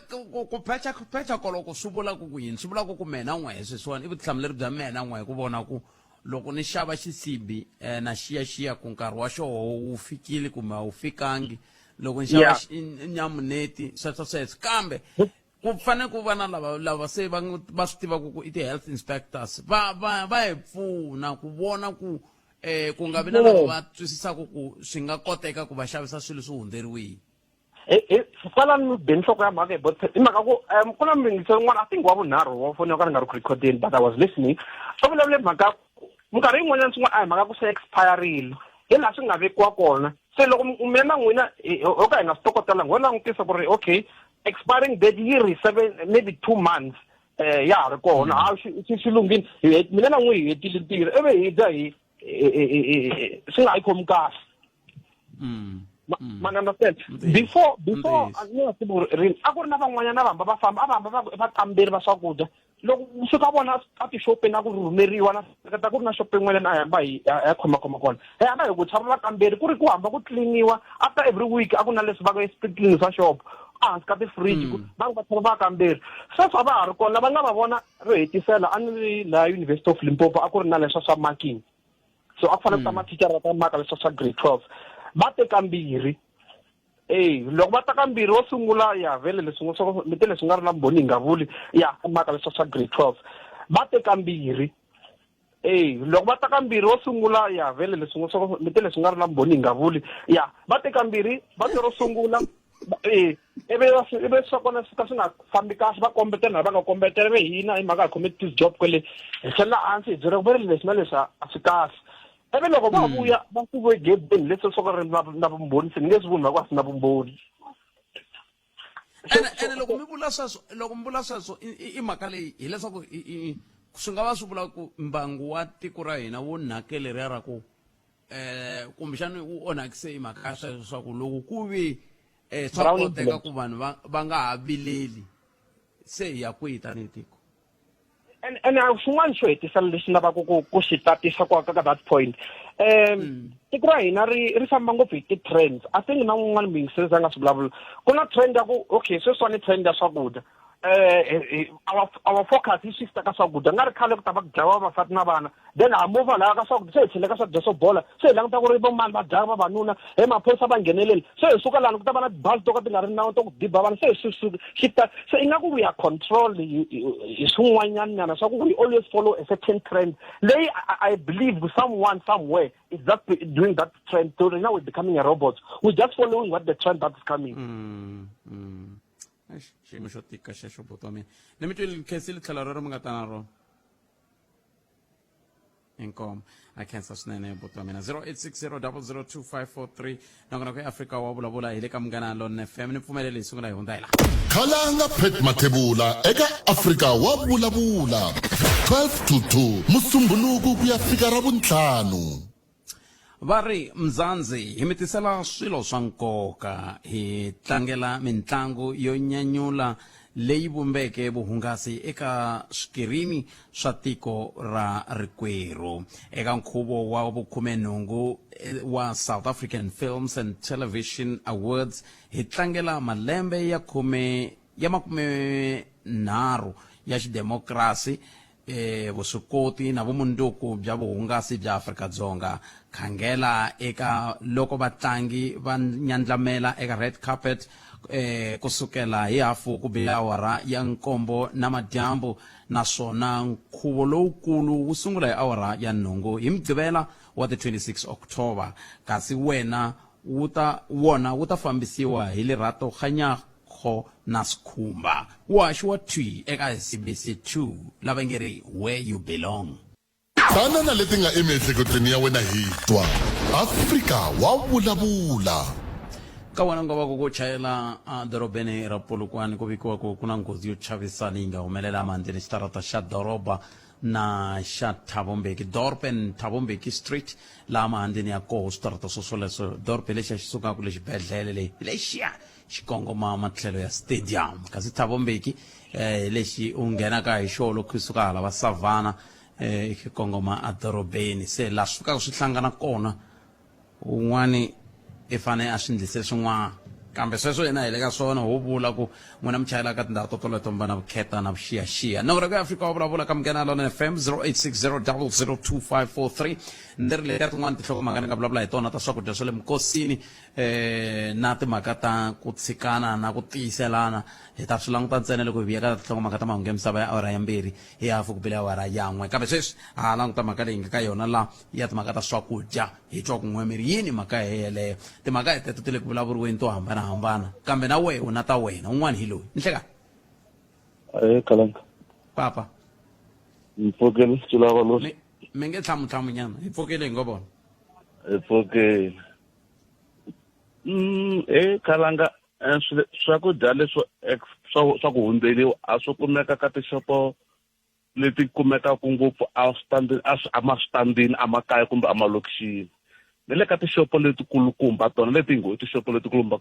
S1: ku phecha ku phecha koloko swi vula ku ku yini swi vula ku ku mena n'we sweswiwani i vutihlamuleri bya mena n'we ku vona ku loko ni xava xisibi um na xiyaxiya ku nkarhi wa xoho wu fikile kumbe a wu fikangi loko ni xava nyamuneti sweswo sweswo kambe ku fanele ku va na lava lava se va va swi tivaka ku i ti-health inspectors va va va hi pfuna ku vona ku eh ku nga vi na lava va twisisaka ku swi nga koteka ku va xavisa swilo swi hundzeriwile
S16: kwalano mi be nhloko ya mhaka hi bot i mhaka ku um ku na muyingiseri un'wana i think wa vunharhu wa foni yo ka ni nga ri ku rhikhodeni but i was listening u vulavule mhaka minkarhi yin'wanyana swin'wana a hi mhaka ku se expirile hi laha swi nga vekiwa kona se loko mina na n'wina ho ka hi nga swi tokotelanga ho langutisa ku ri okay expiring date yi ri seven maybe two months um ya ha ri kona ha swi swi lunghile mina na n'wi hi hetile ntirho ivi hi dya hi swi nga hi khomi kahle ma understand before before a ni nga tivi rini a ku ri na van'wanyana va hamba va famba a va hamba va vakamberi va swakudya loko ku fika vona a tixopeni a ku rhumeriwa na hleketa ku ri na xopo yin'wanyana a hi hamba hi ya khomakhoma kona hi hamba hi ku chava vakamberi ku ri ku hamba ku tliliniwa after every week a ku na leswi va ku clean swa shop ehansi ka ti-fridge va va chava vakamberi sweswi a va ha ri kona lava nga va vona ro hetisela a ni ri laha University of Limpopo a ku ri na leswa swa marking so a ku fanele ku ta mathicara va ta maka leswa swa grade 12 va te kambirhi Eyi loko va ta kambirhi wo sungula ya vhele leswi ngo swa mi te leswi nga ri na vumbhoni hi nga vuli ya maka leswa swa grade 12 va te kambirhi eyi loko va ta kambirhi wo sungula ya vhele leswi ngo swa mi te leswi nga ri na vumbhoni hi nga vuli ya va te kambirhi va te ro sungula e ivi ivi swa kona swi ka swi nga fambi kahle va kombetela va nga kombetela ve hina hi mhaka hi khome ti-job kwele hi tlhelela hansi hi byela ku va ri leswi na leswi a swi kahle ivi loko va vuya va swi ve gebeni leswi swo ka ri na na vumbhoni se ni nge swi vuli mhaka a swi na vumbhoni
S1: ene ene loko mi vula sweswo loko mi vula sweswo i mhaka leyi hileswaku swi nga va swi vula ku mbangu wa tiko ra hina wu nhake leriya ra ku eh kumbexana wu onhakise hi mhaka ya sweswo swa ku loko ku vi eh swa koteka ku vanhu va va nga ha vileli se hi ya kwihi tanihi tiko
S16: and and xin'wana xo hetisela lexi lavaka ku ku xi tatisa ku ka that point um tiko ra hina ri ri famba ngopfu hi ti-trends i think na un'wana muyingiserisi a nga swi vulavula ku na trend ya ku okay sweswiwani trend ya swakudya eh our our focus yi shifta ka swakudya nga ri khale ku ta va ku dlawa vavasati na vana then ha move laha ka swakudya se hi tlhele ka swakudya swo bola se hi languta ku ri vomani va dlaya vavanuna he maphorisa va ngheneleli se hi suka lani ku ta va na tibazi to ka ti nga ri nawu to ku diba vanhu se hi shifta se ingaku we are controlled hi swin'wanyana nyana swa ku we always follow a certain trend leyi I believe someone somewhere is that doing that trend so now we're becoming a robot we're just following what the trend that is coming
S1: Xiyimo xo tika xexo buti wa mina ni mi twile khensile tlhelo rero mi nga ta na rona inkomo a khensa swinene buti wa mina 0860002543 nongonoko ya afrika wa vulavula hi le ka munghana lon fm ni pfumelele hi sungula hi hundza hi laha
S3: Khalanga Pat Mathebula eka Afrika wa vulavula 12 to 2 Musumbhunuku ku ya fika Ravuntlhanu.
S1: Va ri, Mzansi, hi mi tisela swilo swa nkoka. Hi tlangela mintlangu yo nyanyula leyi vumbeke vuhungasi eka swikirini swa tiko ra rikwerhu. Eka nkhuvo wa vukhumenhungu wa South African Films and Television Awards, hi tlangela malembe ya khume ya makumenharhu ya xidemokirasi e vuswikoti na vumundzuku bya vuhungasi bya Afrika-Dzonga. Khangela eka loko vatlangi va nyandlamela eka red carpet eh, kusukela hi hafu ku bile awara ya nkombo na madyambu naswona nkhuvo lowukulu wu sungula hi awara ya nhungu hi Mugqivela wa ti 26 October kasi wena wu ta wona wu ta fambisiwa hi Lerato Kganyago Kho na Skhumba wu haxiwa thwi eka SABC 2 lava nge ri Where You Belong.
S3: Tana na leti nga emiehleketweni ya wena hi twa. Afrika wa vulavula.
S1: Ka wena nga va ku ku chayela edorobeni ra Polokwane ku vikiwa ku ku na nghozi yo chavisa leyi nga humelela emhandleni xitarata xa doroba na xa Thabo Mbeki Dorp and Thabo Mbeki Street laha mahandleni ya koho switarata swo swoleswo Dorp hi lexiya xi sukaka le xibedhlele le hi lexiya xi kongoma matlhelo ya stadium kasi Thabo Mbeki eh, hi lexi u nghenaka hi xona loko u suka hala va Savannah eh, xi kongoma edorobeni se laha swi fikaka swi hlangana kona Un'wani i fane a swi ndlise swin'wana. Kambe sweswo hina hi le ka swona, ho vula ku n'wina mi chayelaka ka tindhawu to toleto mi va na vukheta na vuxiyaxiya. Nomboro ya ku ya Afrika wa vulavula ka Munghana Lonene FM 0860002543. Ndzi ri letiya tin'wana tinhlokomhaka ni nga vulavula hi tona ta swakudya swa le minkosini eh, na timhaka ta ku tshikana na ku tiyiselana hi ta swi languta ntsena loko hi vuya ka tinhlokomhaka ta mahungu ya misava ya awara ya mbirhi hi hafu ku bile awara ya n'we. Kambe sweswi ha languta mhaka leyi nga ka yona la ya timhaka ta swakudya hi twa ku n'we mi ri yini mhaka yeleyo timhaka hi teto ti le ku vulavuriweni to hambanahambana kambe na wehe u na ta wena un'wana hi loyi nhleka
S4: aye kalanga
S1: papa
S4: mi pfukile xilava loyi
S1: mi mi nge tlhamutlhamu nyana hi pfukile hi ngo vona
S4: hi pfukile e kalanga eh, swakudya leswo swa ku hundzeriwa a swi kumeka ka tixopo leti kumekaka ngopfu emaswitandini emakaya kumbe emalokixini ni le ka tixopo letikulukumba tona leti ngo i tixopo letikulukumba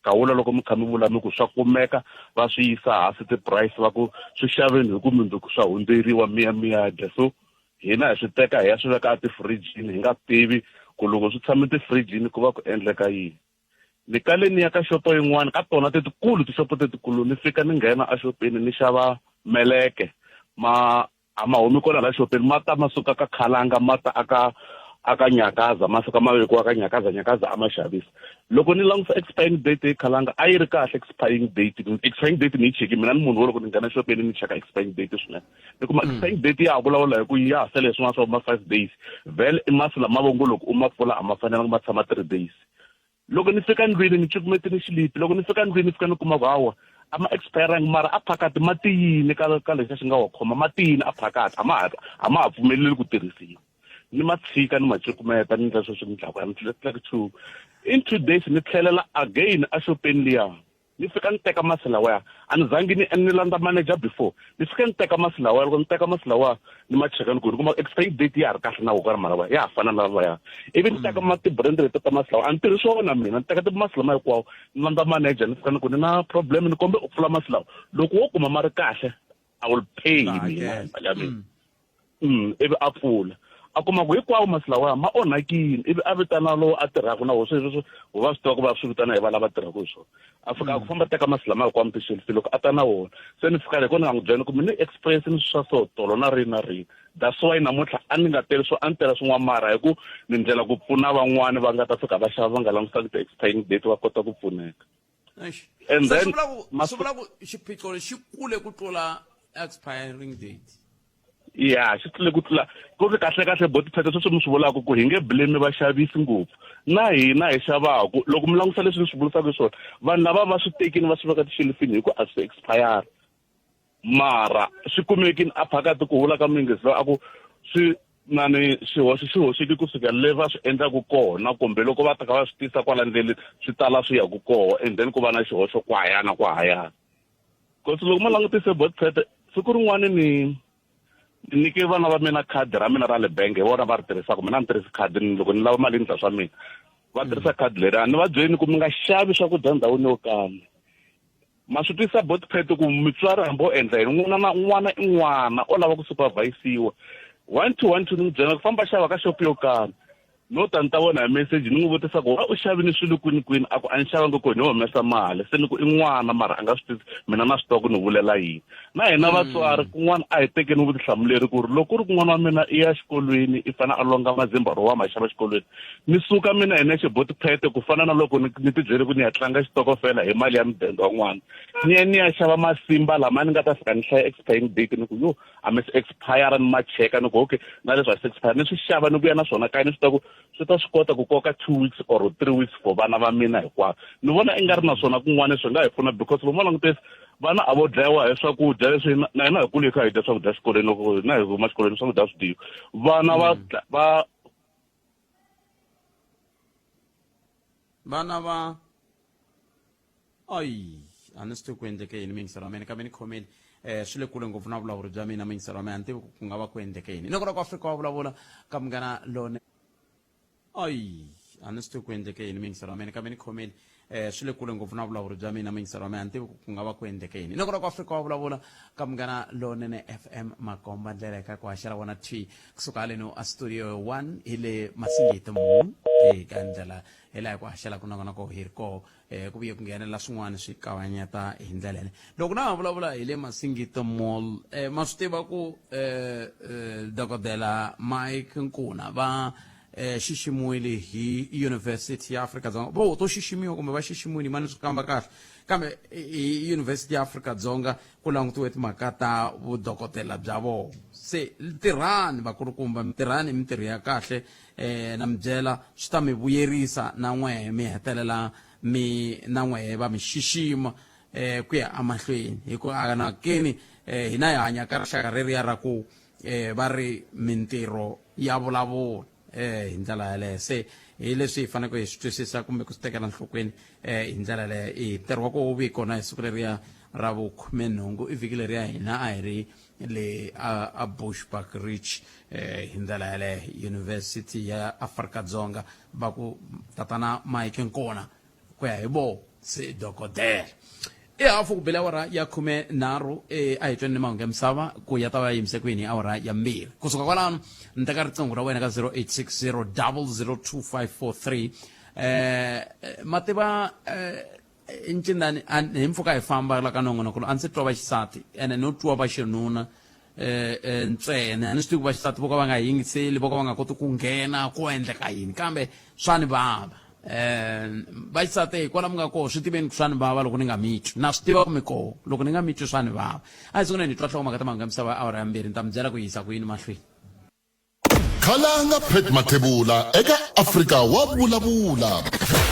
S4: kawula loko mi kha mi vula mi ku swa kumeka va swi yisa hansi ti-price va ku swi xaveni hi ku mundzuku swa hundzeriwa mi ya mi ya dya so hina hi swi teka hi ya swi veka etifirijini hi nga tivi ku loko swi tshame tifirijini ku va ku endleka yini ni kale ni ya ka xopo yin'wana ka tona tetikulu tixopo tetikulu ni fika ni nghena exopeni ni xava meleke ma a ma humi kona la xopeni ma ta ma suka ka khalanga ma ta aka aka nyakaza ma suka ma vekiwa ka nyakaza nyakaza a ma xavisa loko ni langusa expiring date yi khalanga a yi ri kahle expiring date expiring date ni yi cheki mina ni munhu wo loko ni nghena xopeni ni cheka expiring date swinene ni kuma expiring date ya ha vulavula hi ku ya ha sele swin'wana swa ma 5 days vhele i masi lama vongo loko u ma pfula a ma fanelanga ma tshama 3 days loko ni fika ndlwini ni cukumetile xilipi loko ni fika ndlwini ni fika ni kuma ku hawa a ma expiranga mara a phakati ma tiyini ka ka lexiya xi nga wa khoma ma tiyini a phakati a ma ha a ma ha pfumeleli ku tirhisiwa ni ma tshika ni ma cukumeta ni ndla sweswi ni dlaku ya ni tlula ku in 2 days ni tlhelela again exopeni liya ni fika ni teka masi lawaya a ni zangi ni ni landza manager before ni fika ni teka masi lawaya loko ni teka masi lawaya ni ma cheka ni ku ni kuma expiry date ya ha ri kahle na wona mara ya ha fana na lavaya ivi ni teka ma ti-brand leti ta masi lawa a ni tirhi swona mina ni teka masi lama hinkwawo ni landza manager ni fika ni ku ni na problem ni kombe u pfula masi lawa loko wo kuma ma ri kahle I will pay mina mali ya mina ivi a pfula a kuma ku hinkwawo masi lawaya ma onhakile ivi a vitana lowu a tirhaka na wo sweswo va swi tiva ku va swi vitana hi va lava tirhaka hi swona a fika a ku famba teka masi lama hinkwawo tixelifini loko a ta na wona se ni fika hi kona nga n'wi byela ku mi ni express ni swa so tolo na rini na rini that's why namuntlha a ni nga teli swo a ni tela swin'wana mara hi ku ni ndlela ku pfuna van'wani va nga ta fika va xava va nga langusangi ti-expiring date va kota ku pfuneka
S1: and then swi vula ku xiphiqo lexi kule ku tlula expiring date
S4: ya xi tlule ku tlula ku ri kahle kahle botiphetha sweswi mi swi vulaka ku hi nge blame vaxavisi ngopfu na hina hi xavaku loko mi langusa leswi ni swi vurisaka swona vanhu lava va swi tekini va swi veka tixelufini hi ku a swi expire mara swi kumekini a phakati ku vula ka muyingisi loyi a ku swi na ni xihoxo xi hoxeki kusuka le va swi endlaku kona kumbe loko va taka va swi tisa kwala ndleleni swi tala swi yaku koho and then ku va na xihoxo kwahayana kwahayana cause loko ma langutise botpet siku rin'wani ni ni nyike vana va mina khadi ra mina ra le bank hi vona va ri tirhisaka mina a ni tirhisi khadi ni loko ni lava mali ni ndla swa mina va tirhisa khadi leri a ni va byeli ku mi nga xavi swakudya ndhawini yo karhi Ma swi twisisa Botpet ku mutswari hambi o endla yini n'wana na n'wana i n'wana o lava ku supervisiwa 1212 ni n'wi byela ku famba xava ka xopo yo karhi no ta ni ta vona hi message ni n'wi vutisa ku wa u xavini swilo kwini kwini a ku a ni xavangi kona ni humesa mali se ni ku i n'wana mara a nga swi tisi mina na swi tiva ku ni vulela yini na hina vatswari kun'wana a hi tekeni vutihlamuleri ku ri loko ku ri kun'wana wa mina i ya xikolweni i fanele a longa mazimba ro wa ma xava xikolweni ni suka mina hi nexe botiphete ku fana na loko ni ni tibyele ku ni ya tlanga xitokofela hi mali ya mudende wa n'wana ni ya ni ya xava masimba lama ni nga ta fika ni hlaya expiring date ni ku yo a mi si expire ni ma cheka ni ku okay na leswi a swi expire ni swi xava ni vuya na swona kaya ni swi tiva ku swi ta swi kota ku koka 2 weeks or 3 weeks for vana va mina hinkwavo ni vona i nga ri na swona kun'wana swi nga hi pfuna because loko mo langutisa
S17: Vana a vo dlayiwa hi swakudya leswi na hina hi kule hi kha hi dya swakudya exikolweni loko hina hi huma exikolweni swakudya swi dyiwa. Vana va va
S1: Vana va ayi a ni swi tivi ku endleke yini miyingiselo wa mina kambe ni khomile eh swi le kule ngopfu na vulawuri bya mina miyingiselo wa mina a ni tivi ku ku nga va ku endleke yini loko ra ku Afrika wa vulavula ka munghana lone ayi a ni swi tivi ku endleke yini miyingiselo wa mina kambe ni khomile eh swi le kule ngopfu na vulawuri bya mina miyingiselo wa mina a ni tivi ku ku nga va ku endleke yini loko ra ku Afrika wa vulavula ka munghana lonene FM makomba ndlela eka ku haxela wona t kusuka haleno a studio 1 hi le Masingita Mall eka ndlela hi laha ku haxela ku nongonoko hi ri koho eh ku vuye ku nghenelela swin'wana swi kavanyeta hi ndlela yaleyo loko na ha vulavula hi le Masingita Mall eh ma swi tiva ku eh, eh dokodela Mike Nkuna va eh xiximiwile hi University ya Afrika Dzonga vo to xiximiwa kumbe va xiximiwile mani swi kamba kahle kambe hi University ya Afrika Dzonga ku langutiwe timhaka ta vudokodela bya vona se tirhani vakulukumba tirhani mintirho ya kahle eh na mi byela swi ta mi vuyerisa na n'wehe mi hetelela mi na n'wehe va mi xixima eh ku ya emahlweni hi ku anakeni eh hina hi hanya ka rixaka reriya ra ku eh va ri mintirho ya vulavula eh hi ndlela yaleyo se hi leswi hi faneleke hi swi twisisa kumbe ku swi tekela nhlokweni eh hi ndlela yaleyo i ntirho wa koho wu vi kona hi siku leriya ra vukhumenhungu i vhiki leriya hina a hi ri le a, a Bushbuckridge eh, hi ndlela yaleyo University ya Afrika-Dzonga va ku tatana Mike Nkona ku ya hi vo se dokodela i hafu ku bile awara ya 13 e, a hi tweni ni mahungu ya misava ku ya ta va yimise kwini hi awara ya 2 kusuka kwalano ni teka riqingho ra wena ka 0860 002543 eh mativa eh ncindani hi mpfhuka hi famba la ka nongonoko lowu a ndzi twa vaxisati ene no twa va xinuna eh, eh, ntsena a ni swi tivi ku vaxisati vo ka va nga yingiseli vo ka va nga koti ku nghena ku endleka yini kambe swa ni vava eh vaxisati hikwala mi nga koho swi tiveni ku swa ni vava loko ni nga mi twi na swi tiva ku mi koho loko ni nga mi twi swa ni vava a hi sunguleni hi twa nhlokomhaka ta mahungu ya misava awara ya 2 ni ta mi byela ku yisa ku yini mahlweni.
S3: Khalanga Pat Mathebula eka Afrika wa vulavula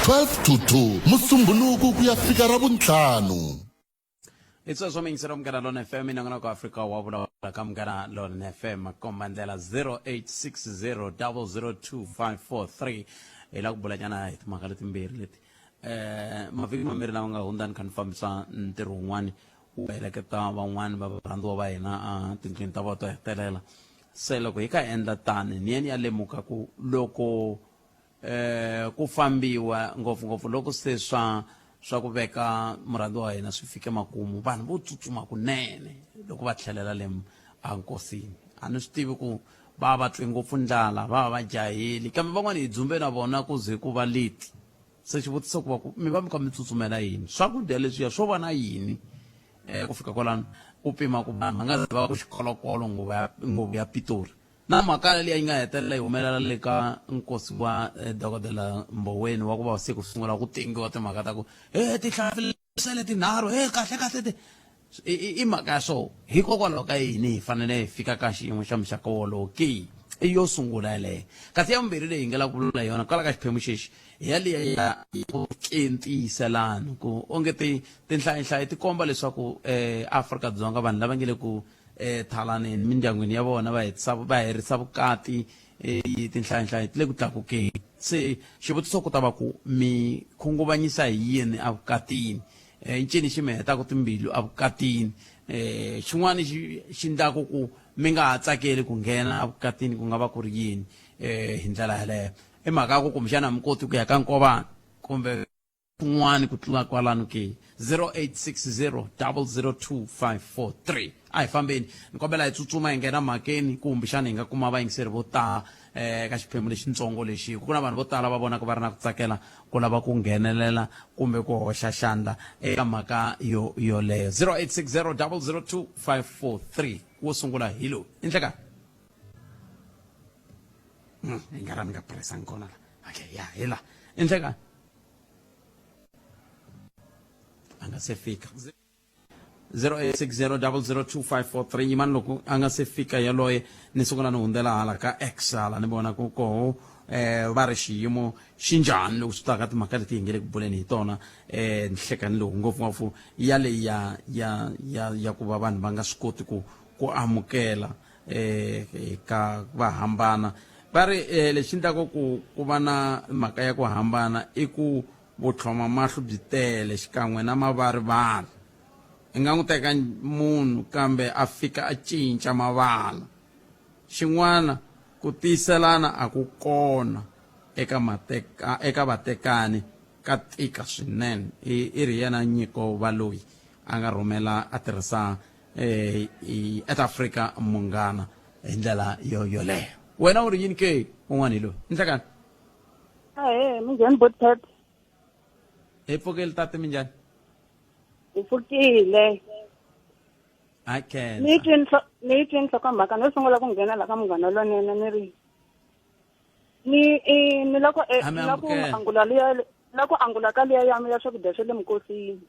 S3: 12 to 2 Musumbhunuku ku ya fika Ravuntlhanu.
S1: Hi sweswo miyingiselo Munghana Lona FM minongonoko Afrika wa vulavula ka Munghana Lona FM makomba ndlela 0860002543 hi la ku bulanyana hi timhaka letimbirhi leti eh mavhiki mambirhi lawa nga hundza ni kha ni fambisa ntirho wun'wani wu heleketa van'wani va varhandziwa va hina a tindlwini ta vona to hetelela se loko hi ka endla tani ni ya ni ya lemuka ku loko eh ku fambiwa ngopfungopfu loko se swa swa ku veka murhandziwa wa hina swi fike makumu vanhu vo tsutsuma kunene loko va tlhelela le enkosini a ni swi tivi ku va va twe ngopfu ndlala va va va jahile kambe van'wana hi dzumbe na vona ku ze ku va leti Se xivutiso ku va ku mi va mi kha mi tsutsumela yini? Swakudya leswiya swo va na yini eh, ku fika kwalano u pima ku vanhu va nga ze va ku xikolokolo nguva ya nguvu ya Pitori na mhaka liya yi nga hetelela yi humelela le ka nkosi wa eh, dokodela Mboweni wa ku va se ku sungula ku tengiwa timhaka ta ku he tihlampfi sele tinharhu he kahle kahle ti i mhaka ya swo hikokwalaho ka yini hi fanele hi fika ka xiyimo xa muxaka wolowo ke i yo sungula yeleyo kasi ya vumbirhi leyi hi nga lava ku vulavula hi yona kwala ka xiphemu xexi hi ya liya ya ku tiyiselana ku onge ti tinhlayinhlayi ti komba leswaku um Afrika-Dzonga vanhu lava nge le ku um thalaneni mindyangwini ya vona va hetisa va herisa vukati um tinhlayinhlayi ti le ku tlakukeni se xivutiso ku ta va ku mi khunguvanyisa hi yini evukatini um ncini xi mi hetaka timbilu evukatini um xin'wana xi xi endlaku ku mi nga ha tsakeli ku nghena evukatini ku nga va ku ri yini um hi ndlela yaleyo i mhaka ya ku kumbexana a mi koti ku ya ka nkovana kumbe kun'wana ku tlula kwalano ke 0860 002543 a hi fambeni ni kombela hi tsutsuma hi nghena mhakeni kumbexana hi nga kuma vayingiseri vo tala um ka xiphemu lexitsongo lexi ku na vanhu vo tala va vonaka va ri na ku tsakela ku lava ku nghenelela kumbe ku hoxa xandla eka mhaka yo yoleyo 0860 002543 wo sungula hi lowu i ndleka hi nga ra ni nga pressangi kona la okay ya hi la i ndleka a nga se fika 0860002543 yimani loko a nga se fika yaloye ni sungula ni hundzela hala ka x hala ni vona ku koho eh va ri xiyimo xi njhani loko swi ta ka timhaka leti hi nge le ku buleni hi tona eh nhlekani lowu ngopfungopfu ya leyi ya ya ya ya ku va vanhu va nga swi koti ku ku amukela eh ka va hambana va ri eh, lexi endlaka ku ku va na mhaka ya ku hambana i ku vutlhomamahlo byi tele xikan'we na mavarivari i nga n'wi teka munhu kambe a fika a cinca mavala xin'wana ku tiyiselana a ku kona eka mateka eka vatekani ka tika swinene i i ri yena nyiko va loyi a nga rhumela a tirhisa eh, i at Africa munghana hi ndlela yo yoleyo wena u ri yini ke un'wana hi loyi nhlekani
S18: Ahee, minjhani Botpet?
S1: Hi pfukile tate minjhani?
S18: Hi pfukile.
S1: A khensa.
S18: Ni yi twi ni yi twi nhlokomhaka no sungula ku nghena la ka munghana lonene ni ri ni i ni la ku e,
S1: A mi
S18: ni la ku
S1: amukela.
S18: angula liya la ku angula ka liya ya ya swakudya swa le minkosini.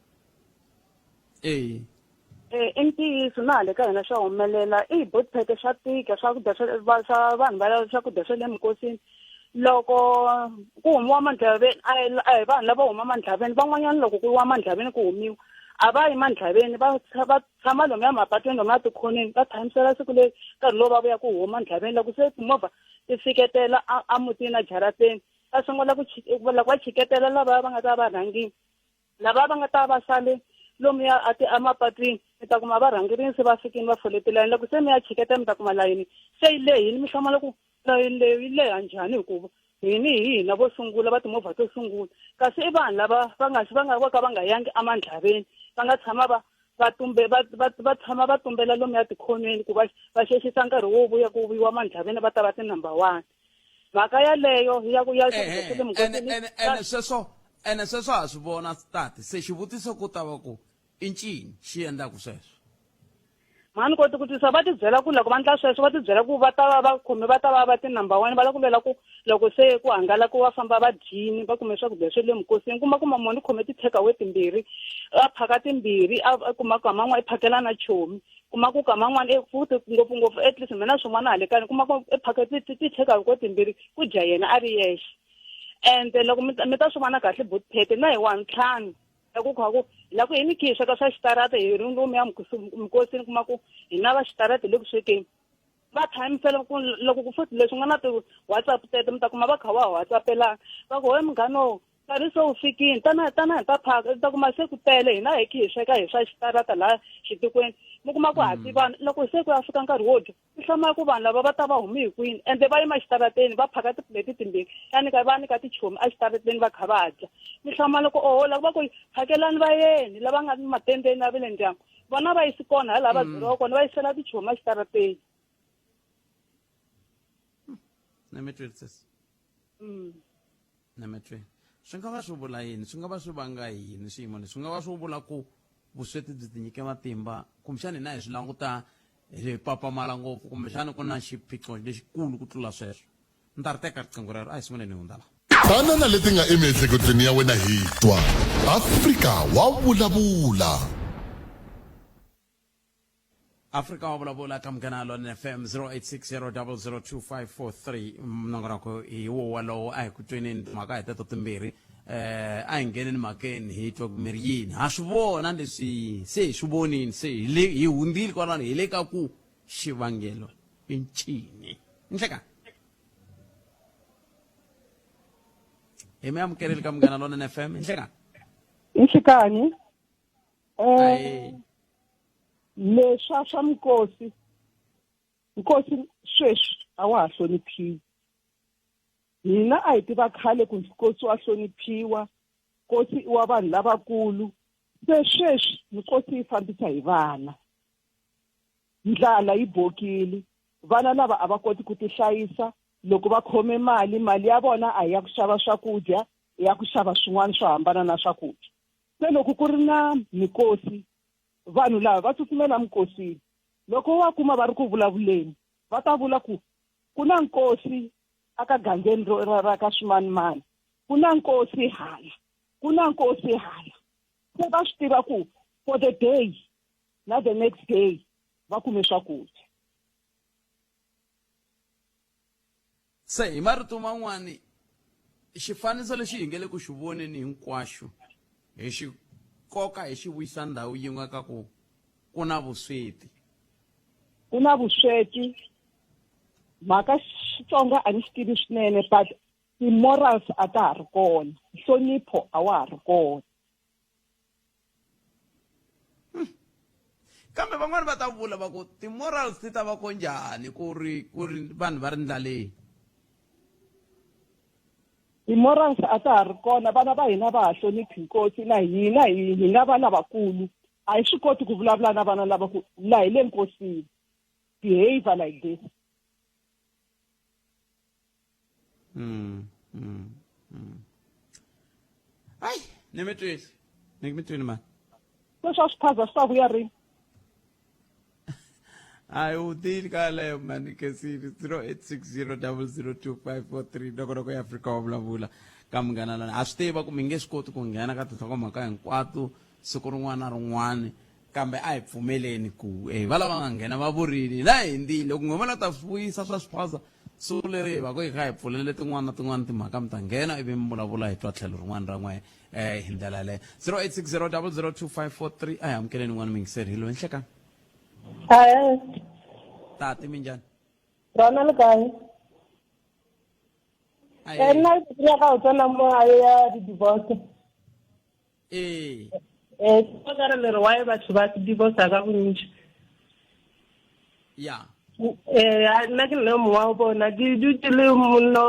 S1: Eya.
S18: Eh, i ntiyiso na hale ka hina swa humelela i hi botphete swa tika swakudya swa swa vanhu va swakudya swa le minkosini loko ku humiwa mandlaveni a hi a hi vanhu lava huma mandlaveni van'wanyana loko ku yiwa mandlaveni ku humiwa a va yi mandlaveni va va tshama lomuya mapatwini lomuya tikhoneni va tshamisela siku leri nkarhi lowu va vuya ku huma ndlaveni loko se timovha ti fiketela a a mutini a jarateni va sungula ku loko va chiketela lava va nga ta va rhangile lava va nga ta va sale lomuya a ti emapatwini mi ta kuma varhangerini se va fikini va fole tilayini loko se mi ya chiketa mi ta kuma layini se yi lehini mi hlamala ku layini leyi yi leha njhani hikuva hini hi hina vo sungula va timovha to sungula kasi i vanhu lava va nga va nga va ka va nga yangi emandlaveni va nga tshama va va tumbe va va va tshama va tumbela lomuya tikhonweni ku va va xexisa nkarhi wo vuya ku vuyiwa mandlaveni va ta va ti-number one mhaka yaleyo ya ku ya
S1: ene sweswo ene sweswo ha swi vona tati se xivutiso ku ta va ku i ncini xi endlaku sweswo
S18: mhani koti ku twisa va tibyela ku loko va ndla sweswo va tibyela ku va ta va va khome va ta va va ti-number one va lava ku lwela ku loko se ku hangalaka va famba va dyini va kume swakudya swa le minkosini kuma kuma munhu u khome ti-takeaway timbirhi a phaka timbirhi a kuma ku man'wana i phakela na chomi kuma ku kama n'wana e futhi ngopfungopfu at least mina swin'wana hale kaya ni kuma ku i phaka ti-takeaway timbirhi ku dya yena a ri yexe and loko mi ta mi ta swi vona kahle botphete na hi wa ntlhanu la ku kha ku la ku hi ni khi hi sweka swa xitarata hi ri lomu ya mikosini kuma ku hina va xitarata hi le ku swekeni va tshamisela ku loko ku futhi leswi nga na ti-whatsapp teto mi ta kuma va kha va whatsappelana va ku he munghano nkarhi se wu fikini tana tana hi ta phaka u ta kuma se ku tele hina hi khi hi sweka hi swa xitarata laha xitikweni mi kuma ku ha tivana loko se ku ya fika nkarhi wo dya u hlamala ku vanhu lava va ta va hume hi kwini ende va yima xitarateni va phaka tipuleti timbirhi va nyika va nyika tichomi exitarateni va kha va dya mi hlamala ku oho loko va ku phakelani vayeni lava nga matendeni ya ve le ndyangu vona va yisi kona hala va byeriwa kona va yisela tichomi exitarateni
S1: Nemetweni swi nga va swi vula yini swi nga va swi vanga yini swiyimo leswi swi nga va swi vula ku vusweti byi tinyike matimba kumbexana hina hi swi languta hi papamala ngopfu kumbexana ku na xiphiqo lexikulu ku tlula sweswo ni ta ri teka riqingho rero a hi sunguleni hi hundza la
S3: Tana na leti nga emiehleketweni ya wena hi twa. Afrika wa vulavula.
S1: Afrika wa vulavula ka Munghana Lonene FM 0860002543 nongonoko hi wo walowo a hi ku tweneni timhaka hi teto timbirhi eh a hi ngheneni mhakeni hi twa ku mi ri yini ha swi vona leswi se hi swi vonini se hi le hi hundzile kwalano hi le ka ku xivangelo i ncini nhlekani hi mi amukeleli ka Munghana Lonene FM nhlekani
S19: Nhlekani eh leswa swa mikosi nkosi sweswi a wa ha hloniphiwi hina a hi tiva khale ku nkosi wa hloniphiwa nkosi i wa vanhu lavakulu se sweswi mikosi yi fambisa hi vana ndlala yi bokile vana lava a va koti ku tihlayisa loko va khome mali mali ya vona a hi ya ku xava swakudya i ya ku xava swin'wana swo hambana na swakudya se loko ku ri na mikosi vanhu lava va tsutsumela minkosini loko wa kuma va ri ku vulavuleni va ta vula ku ku na nkosi aka gangeni ro ra ra ka swimanimani ku na nkosi hala ku na nkosi hala se va swi tiva ku for the day na the next day va kume swakudya.
S1: Se hi marito man'wani xifaniso lexi hi nge le ku xi voneni hinkwaxo hi xi koka hi xi vuyisa ndhawu yin'we ka ku ku na vusweti.
S19: Ku na vusweti mhaka Xitsonga a ni xi tivi swinene but ti-morals a ta ha ri kona nhlonipho a wa ha ri kona.
S1: Kambe van'wani va ta vula va ku ti-morals ti ta va ko njhani ku ri ku ri vanhu va ri ndlaleni?
S19: Ti-morals a ta ha ri kona vana va hina va ha hloniphi nkosi na hina hi hi nga va lavakulu a hi swi koti ku vulavula na vana lava ku la hi le nkosini behave like this.
S1: Hayi ni mi twile ni mi twile mani.
S19: Se swa swiphaza swi ta vuya rini?
S1: Hayi u tini ka yaleyo mani kesini 0860002543 nongonoko ya Afrika wa vulavula ka Munghana Lona. Ha swi tiva ku mi nge swi koti ku nghena ka tinhlokomhaka hinkwato siku rin'wana na rin'wana kambe a hi pfumeleni ku e va lava nga nghena va vurini la hindzile loko n'we va la ta swi vuyisa swa swiphaza siku leri hi va ku hi kha hi pfulele tin'wana na tin'wana timhaka mi ta nghena ivi mi vulavula hi twa tlhelo rin'wana ra n'we um hi ndlela yaleyo 0860002543 a hi amukeleni n'wana mingiseri hi loyi nhlekani.
S20: Ahee.
S1: Tati minjhani?
S20: Rona le kae?
S1: Ahee.
S20: Nna ke nyaka go tsena mo a ya di-divorce.
S1: Ee.
S20: Ke ka re le re why batho ba divorce ka bontši?
S1: Ya.
S20: Nna ke nne mongwe wa bona ke dutse le monna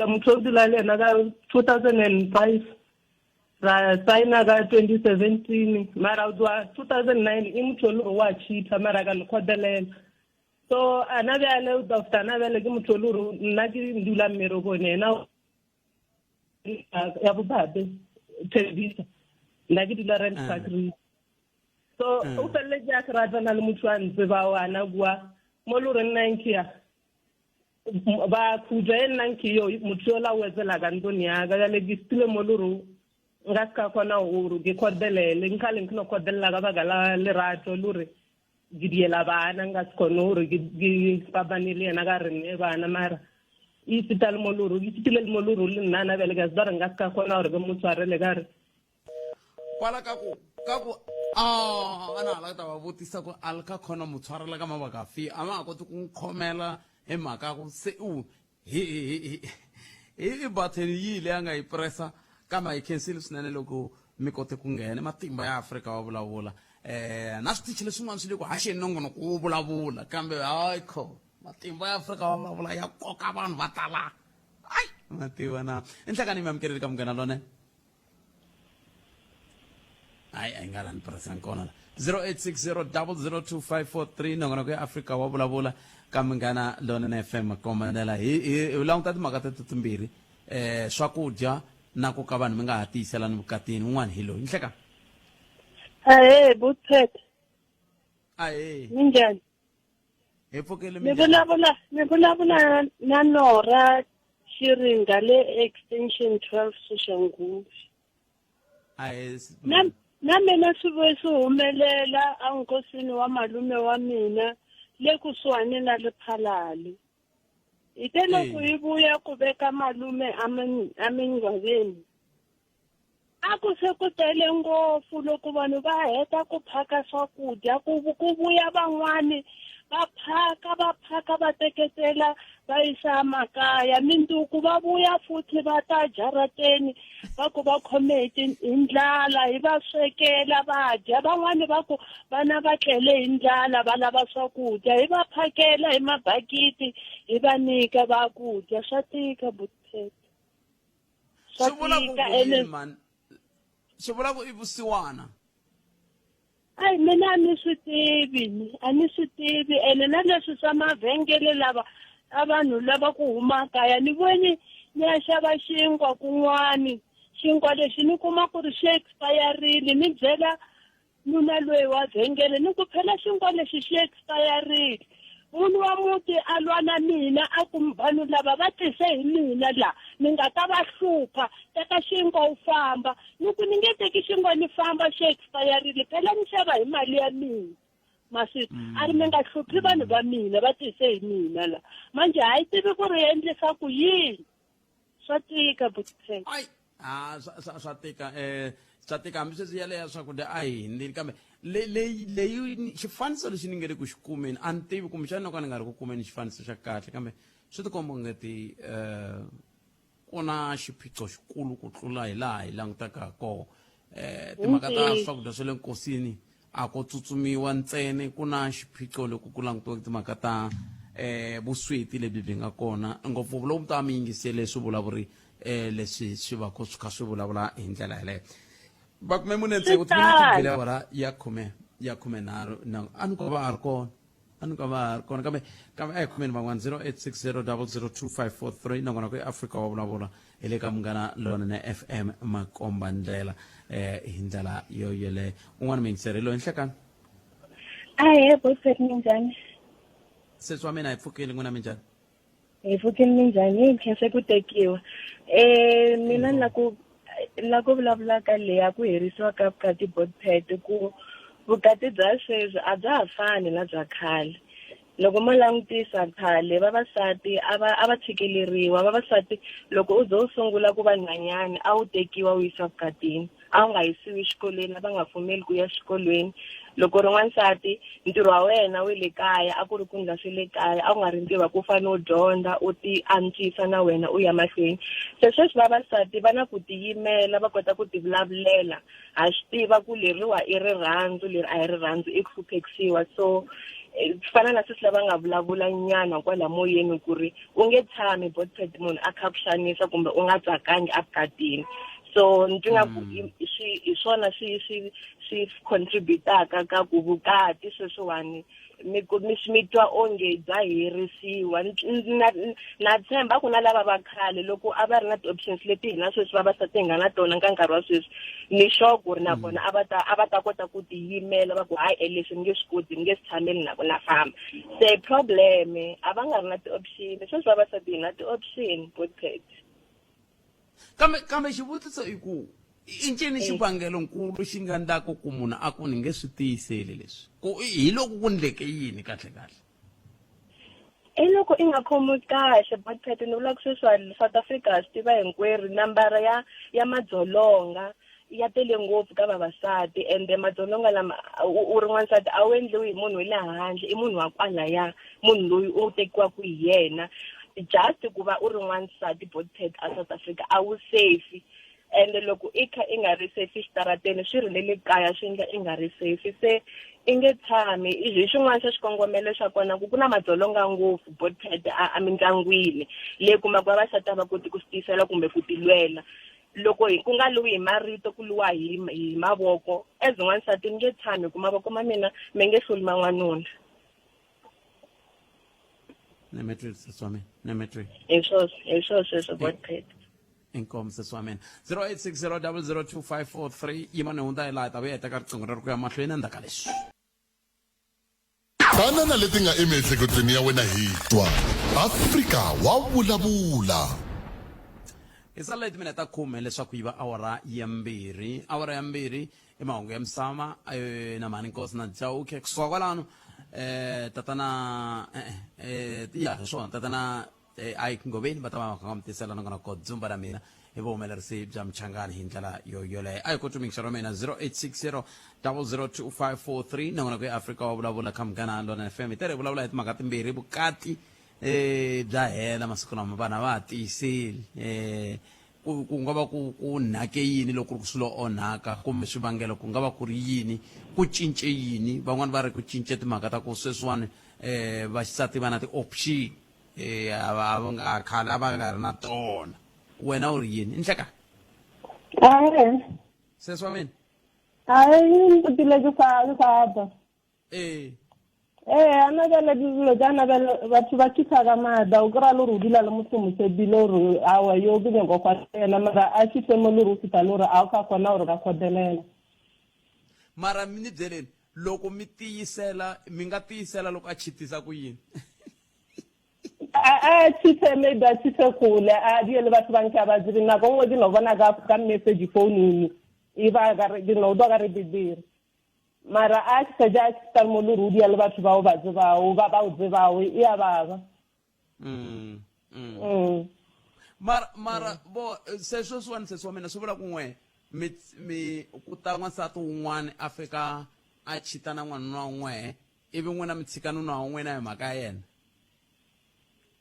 S20: motho o dula le ena ka 2005 ra signa ka 2017 mara o tloa 2009 e motho o le gore wa cheater mara ka le kgotelela so ana bjale o tla feta ana bjale ke motho o le gore nna ke dula mmerekong ena ya bobabe Tembisa nna ke dula Rand Park so o feleletse a se ratana le motho a ntse ba o ana bua mo le gore nna nkea ba khutla e nna nke yo motho yo la o etsela ka ntlong ya ka jale ke setile mo le gore nka se ka kgona gore ke kgotelele nka le nkgona kgotelela ka baka la lerato le gore ke diela bana nka se kgone gore ke fapane le yena ka re nne bana mara e feta le mo le gore e fetile le mo le gore le nna na bjale ka se ba re nka se ka kgona gore ke mo tshwarele ka re
S1: kwala ka ku ka ku a a na la ta va vutisa ku a li ka khona mu tshwarela ka mabaka afi a ma ha koti ku n'wi khomela hi mhaka ya ku se u hi hi hi hi i button yihi leyi a nga yi pressa kambe a yi khensile swinene loko mi kote ku nghena matimba ya Afrika wa vulavula eh na switichi leswin'wana swi le ku haxeni nongonoko wo vulavula kambe hayi kho matimba ya Afrika wa vulavula ya koka vanhu va tala ayi mativa na enhlekani mi amukeleli ka Munghana Lonene. Hayi a yi nga rani president kona la 0860002543 nongonoko ya Afrika wa vulavula ka Munghana Lonene FM komandela hi hi languta timhaka teto timbirhi eh swakudya na ku ka vanhu mi nga ha tiyiselani vukatini un'wana hi loyi nhleka.
S20: Ahee butpet.
S1: Ahee.
S20: Minjhani?
S1: Hi pfukile.
S20: Mi vulavula mi vulavula na Nora Xiringa le extension 12 Soshanguve. Na na mina swi vuye swi humelela enkosini wa malume wa mina le kusuhani na Lephalale. Hi te loko hi vuya ku veka malume emingcwaveni A ku se ku tele ngopfu loko vanhu va heta ku phaka swakudya ku ku vuya van'wani va phaka va phaka va teketela va yisa makaya mindzuku va vuya futhi va ta jarateni va ku va khome hi hi ndlala hi va swekela va dya van'wani va ku vana va tlele hi ndlala va lava swakudya hi va phakela hi mabakiti hi va nyika va ku dya swa tika butpet.
S1: Swa Swi vula ku tika ku ene yini mani? Swi vula ku i vusiwana.
S20: Ayi mina a ni swi tivi a ni swi tivi ene na leswi swa mavhengele lava a vanhu lava ku huma kaya ni voni ni ya xava xinkwa kun'wani xinkwa lexi ni kuma ku ri xi expire-rile ni byela nuna loyi wa vhengele ni ku phela xinkwa lexi xi expire-rile munhu wa muti a lwa na mina a ku vanhu lava va tise hi mina la ni nga ta va hlupha teka xinkwa u famba ni ku ni nge teki xinkwa ni famba xi expire-rile phela ni xava hi mali ya mina. Masi a ri mi nga hluphi vanhu va mina va tise hi mina la. Manje a yi tivi ku ri endlisa ku yini. Swa tika butiphe.
S1: A swa swa swa tika eh swa tika hambi sweswi yaleyo ya swakudya a hi hindzile kambe le leyi leyi xifaniso lexi ni nge le ku xi kumeni a ni tivi kumbexana no ka ni nga ri ku kumeni xifaniso xa kahle kambe swi tikomba ongeti eh ku na xiphiqo xikulu ku tlula hi laha hi langutaka ha koho eh timhaka ta swakudya swa le nkosini a ko tsutsumiwa ntsena ku na xiphiqo loko ku langutiwa timhaka ta eh vusweti lebyi byi nga kona ngopfu lowu mi ta mi yingisele swivulavuri eh leswi swi va ku swi kha swi vulavula hi ndlela yeleyo va kume mune tsevu timinete ku bile awara ya khume ya khume nharhu na a ni ko va a ri kona a ni ka va ha ri kona kambe kambe a hi khomeni van'wana 0860 002543 nakona ku eafrika wa vulavula hi le ka munghana lonene fm makomba ndlela eh hi ndlela yo yeleyo un'wana muyingiseri loyi nhlekani
S21: Ahee, Botset minjhani?
S1: sesi wa mina hi pfukile n'wina minjhani
S21: Hi pfukile minjhani? Hi khense ku tekiwa. Eh mina ni la ku la ku vulavula ka leya ku herisiwa ka vukati Botpet ku vukati bya sweswi a bya ha fani na bya khale. Loko mo langutisa khale vavasati a va a va tshikeleriwa vavasati loko u ze u sungula ku va nhwanyana a wu tekiwa u yisiwa vukatini. A wu nga yisiwi exikolweni a va nga pfumeli ku ya xikolweni loko ri n'wansati ntirho wa wena wa le kaya a ku ri ku ndla swi le kaya a ku nga ri ntirho wa ku fanele u dyondza u ti antswisa na wena u ya mahlweni se sweswi vavasati va na ku tiyimela va kota ku ti vulavulela ha swi tiva ku leriwa i rirhandzu leri a hi rirhandzu i ku hluphekisiwa so eh, fana na sweswi lava nga vulavula nyana kwala moyeni ku ri u nge tshami botpet munhu a kha ku xanisa kumbe u nga tsakangi evukatini so ni twi nga ku mm. swi hi swona swi swi swi contributaka ka ku vukati sweswiwani mi mi mi twa onge bya herisiwa na na tshemba ku na lava va khale loko a va ri na ti-options leti hina sweswi vavasati hi nga na tona ka nkarhi wa sweswi ni sure ku ri na mm. vona a va ta a va ta kota ku tiyimela va ku hayi e leswi ni nge swi koti ni nge swi tshameli na na famba se problem a va nga ri na ti-option sweswi vavasati hi na ti-option botpet
S1: kambe kambe xivutiso i ku i ncini eh. xivangelonkulu xi nga ndlaku ku munhu a ku ni nge swi tiyiseli leswi ku hi loko ku ndleke yini kahle kahle
S21: i loko i nga khomiwi kahle botpet ni vula ku sweswiwani south africa ha swi tiva hinkwerhu nambara ya ya madzolonga ya tele ngopfu ka vavasati ende madzolonga lama u ri n'wansati a wu endliwi hi munhu wa le handle i munhu wa kwalaya munhu loyi u tekiwaka hi yena just ku va u ri n'wansati botpet a south africa a wu safe ende loko i kha i nga ri safe xitarateni swi ri le le kaya swi endla i nga ri safe se i nge tshami hi xin'wana xa xikongomelo xa kona ku ku na madzolonga ngopfu botpet a mindyangwini leyi kumaka vavasati a va koti ku swi tiyisela kumbe ku tilwela loko hi ku nga luwi hi marito ku luwa hi hi mavoko as n'wansati ni nge tshami ku mavoko ma mina me nge hluli ma n'wanuna
S1: Nemetri sesi wa mina Nemetri
S21: hi swona hi swona sweswo botpet
S1: inkomu sesi wa mina 0860002543 yima ni hundza hi laha hi ta vuya hi teka riqingho rero ku ya mahlweni endzhaku ka leswi
S3: Tana na leti nga emiehleketweni ya wena hi twa. Afrika wa vulavula.
S1: Hi sala hi timinete ta khume leswaku yi va awara ya mbirhi. Awara ya mbirhi i mahungu ya misava eh, na mhani nkosi na Chauke. Kusuka kwalano eh, tatana eh, eh, ya hi swona tatana eh, Ike Ngoveni va ta va va kha va mi tisela nongonoko Dzumba ra mina hi vuhumelerisi bya Mchangani hi ndlela yo yoleyo. A hi ku tumingisa ra mina 0860 002543 nongonoko ya Afrika wa vulavula kha Munghana Lonene FM. Hi tere hi vulavula hi timhaka timbirhi vukati eh bya hela masiku lama vanhu a va ha tiyiseli eh ku ku nga va ku ku nhake yini loko ku ri ku swilo onhaka kumbe swivangelo ku nga va ku ri yini ku cince yini van'wani va ri ku cince timhaka ta ku sweswiwani eh vaxisati va na ti-option eh a va a va nga khale a va nga ri na tona wena u ri yini nhleka
S22: Ae.
S1: sesi wa mina
S22: Ae, nkutile ke sa ke sa ba.
S1: ee
S22: Ee, a na bjale dilo tša na bjale batho ba tšhitha ka maatla o kry-a le gore o dula le motho mosebile gore awa yo ke nyako gwa yena mara a tšhithe mo le gore o fihla le gore a o ka kgona gore ka kgotelela
S1: mara mi ni byeleni loko mi tiyisela mi nga tiyisela loko a chitisa ku yini
S22: a tshithe maybe a tshithe kgole a die le batho ba nke a ba tsebe nako nngwe ke no bona ka ka message founung e ba ke no utlwa ka re bebere. Mara a ke sa ja ke tla mo le rudi ya le batho bao ba tsebago ba ba o tsebago e a baba.
S1: Mara mara bo se sweswiwani sesi wa mina swi vula ku n'we mi mi ku ta n'wansati wun'wana a fika a chita na n'wanuna wa n'wehe ivi n'wina mi tshika nuna wa n'wina hi mhaka ya yena.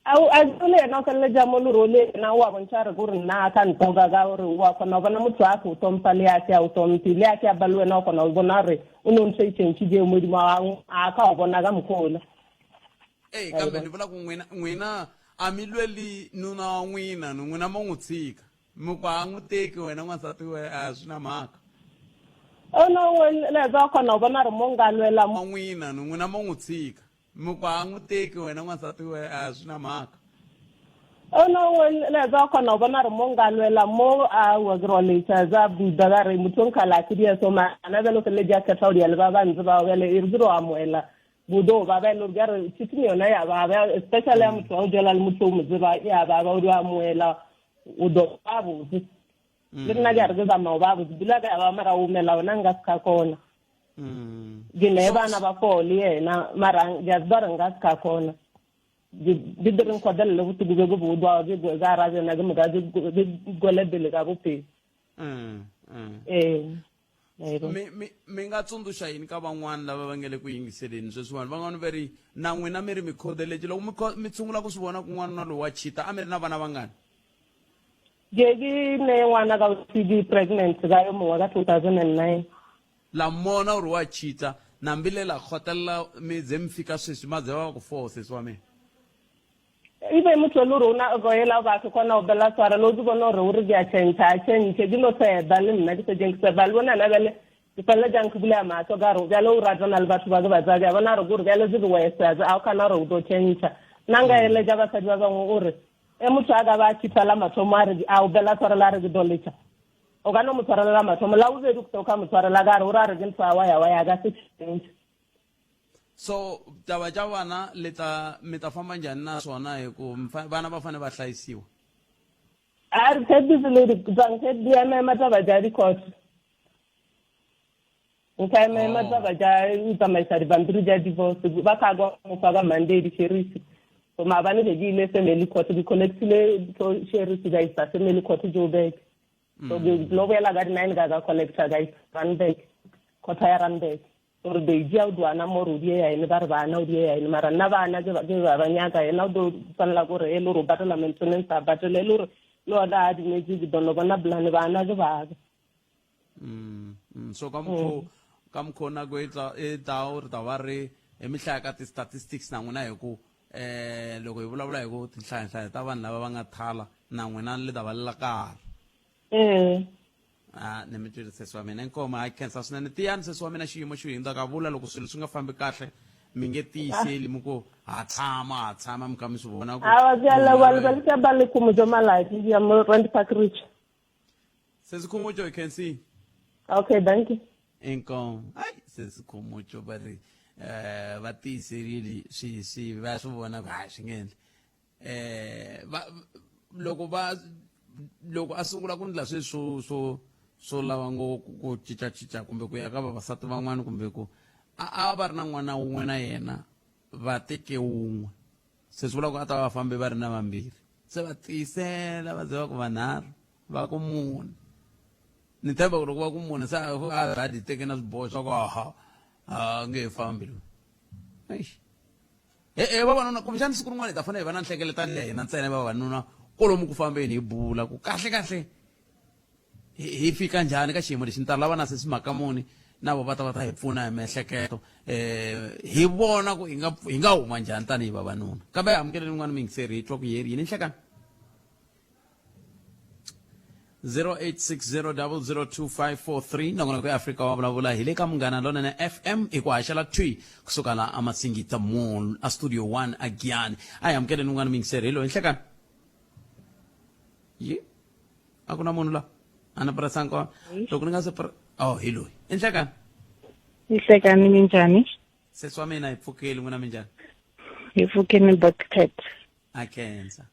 S22: A a le yena o feleletša mo lero le yena o a bontšha re gore nna a ka ntoka ka gore wa kgona go bona motho a go tompa le a ke a o tompe le a ke a ba le wena o kgona go bona gore o ne o ntho e tšhentšhitše modimo a ka o bona ka mokgola.
S1: Eyi kambe ni vula ku n'wina n'wina a mi lweli nuna wa n'wina ni n'wina mo n'wi tshika mi ku a n'wi teki wena n'wansati we a swi na mhaka.
S22: O no le ba kgona go bona gore mo nka lwela
S1: wa n'wina ni n'wina mo n'wi tshika mi ku a n'wi teki wena n'wansati we a swi na mhaka.
S22: O no le ba kgona go bona gore mo nka lwela mo a wa ke roletša za buda ka re motho nkgala a ke so mana bjale o feleletše a kgetha go dia le ba bantse bao bjale e re ke ro amoela bodo ba ba e le gore re cheating yona ya baba especially ya motho wa go jela le motho o mo tseba ya baba o di amoela o do ba botse le nna ke a re ke tsamao ba botse pila ka ya ba mara o mela ona nka se ka kona ke ne bana ba foo le yena mara ke a tseba re nka se ka kona di di reng kgotelele botuku bjo ke bo dwa ke ka ra jena ke moka ke gwele pele ka bophelo. Ee.
S1: Mi mi mi nga tsundzuxa yini ka van'wana lava va nga le ku yingiseleni sweswiwani van'wana va ri na n'wina mi ri mi khodeletse loko mi mi sungula ku swi vona ku n'wanuna lowu wa chita a mi ri na vana vangani?
S22: Ke ke ne ngwana ka ke pregnant ka yo mongwe ka 2009.
S1: La mona uri wa chita nambi le la khotelela mi ze mi fika sweswi ma ze va ku four sesi wa mina.
S22: Ebe motho le gore o na go ela ba se kgona go bela tshwara le o di bona gore o re ke a change a change ke no seba le nna ke setseng ke seba le bona na bjale ke felela jang ke bulea mahlo ka gore bjale o ratana le batho ba ke ba tsaya ke a bona gore kore bjale se ke wese a o kgona gore o tlo change nna nka eletša basadi ba bangwe gore e motho a ka ba a cheata la mathomo a re a o bela tshwarela a re ke doletša o ka no mo tshwarela la mathomo la bobedi go se o ka mo tshwarela ka re o ra re ke ntho ya waya waya ka se change.
S1: So taba tša bana le tla mi ta famba njhani na swona hi ku vana va fanele va hlayisiwa?
S22: A ri tshepisi le di di ema taba tša di-court. Nka ema ema oh. taba tša o tsamaisa dipampiri tša divorce ba ka kwa mo fa ka Monday di-sheriff. So maabane be ke ile family court ke collectile sheriff ka isa family court Joburg. So ke tlo boela ka di-9 ka ka collector ka isa Randburg, court ya Randburg. Gore Deji a o duana mo re o die ya ene ba re bana o die ya ene mara nna bana ke ba ke ba ba nyaka yena o do tshwanela ko re e le gore o patela maintenance a patele e le gore le ona a dumetse ke dono bona bolane bana ke baka.
S1: So ka mokgo ka mokgo nako e tla e tao re ta va ri hi mi hlaya ka ti-statistics na n'wina hi ku eh loko hi vulavula hi ku tinhlayanhlaya ta vanhu lava va nga thala na n'wina li ta va li la karhi.
S22: Ee.
S1: A ni mi twile sesi wa mina inkomu hayi khensa swinene tiyani sesi wa mina xiyimo xi hundza ka vula loko swilo swi nga fambi kahle mi nge tiyiseli mi ku ha tshama ha tshama mi kha mi swi vona ku
S22: Awa ke a leboha le ba le ka ba le Khomotjo Malatji ya mo Rand Park Ridge.
S1: Sesi Khomotjo hi khensile.
S22: Okay, dankie.
S1: Inkomu hayi sesi Khomotjo va ri eh va tiyiserile swi swi va swi vona ku hayi swi nge endli eh va loko va loko a sungula ku ndla sweswi swo swo swo lava ngo ku cinca cinca kumbe ku ya ka vavasati van'wana kumbe ku a a va ri na n'wana wun'we na yena va teke wun'we se swi vula ku a ta va fambe va ri na vambirhi se va tiyisela va ze va ku vanharhu va ku mune ni tshemba ku loko va ku mune se a a di teke na swiboho swa ku aha a nge he fambi loyi eish E-e vavanuna kumbexani siku rin'wana hi ta fanele hi va na nhlengeletano ya hina ntsena vavanuna kolomu ku fambeni hi bula ku kahle kahle hi fika njhani ka xiyimo lexi ni ta lava na sesi Makamuni na vo va ta va ta hi pfuna hi miehleketo um hi vona ku hi nga hi nga huma njhani tanihi vavanuna kambe amukeleni un'wana muyingiseri hi twa ku yeri yini nhlekani 0860002543 nongonoko ya Afrika wa vulavula hi le ka Munghana Lonene FM hi ku haxela thwi kusuka la amasingita mall a studio 1 a Giyani a hi amukeleni un'wana muyingiseri hi loyi nhlekani ye a ku na munhu la a ni pressanga kona loko ni nga se oh hi loyi i nhlekani
S2: Nhlekani minjhani?
S1: Sesi wa mina hi pfukile n'wina minjhani?
S2: Hi pfukile Botcat.
S1: A khensa.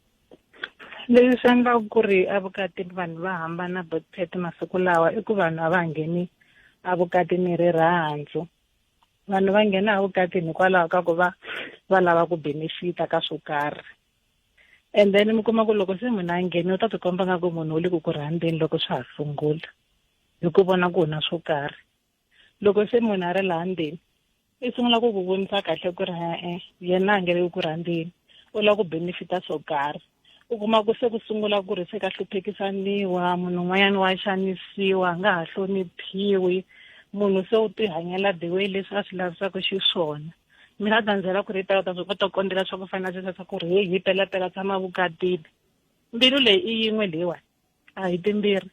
S2: Leswi swi endlaka ku ri evukatini vanhu va hambana Botcat masiku lawa i ku vanhu a va ngheni evukatini hi rirhandzu. Vanhu va nghena evukatini hikwalaho ka ku va va lava ku benefit-a ka swo karhi. And then mi kuma ku loko se munhu a nghene u ta tikomba nga ku munhu u le ku ku rhandzeni loko swa ha sungula hi ku vona ku na swo karhi. Loko se munhu a ri laha ndzeni i sungula ku ku vonisa kahle ku ri e-e yena a nge le ku rhandzeni u lava ku benefit-a swo karhi. U kuma ku se ku sungula ku ri se ka hluphekisaniwa munhu un'wanyana wa xanisiwa a nga ha hloniphiwi munhu se u tihanyela the way leswi a swi lavisaka xiswona. Mina a ta ni byela ku ri i ta ta swi kota ku kondzela swa ku fana na sweswo swa ku ri heyi hi pelapela tshama vukatini. Mbilu leyi i yin'we leyiwani a hi timbirhi.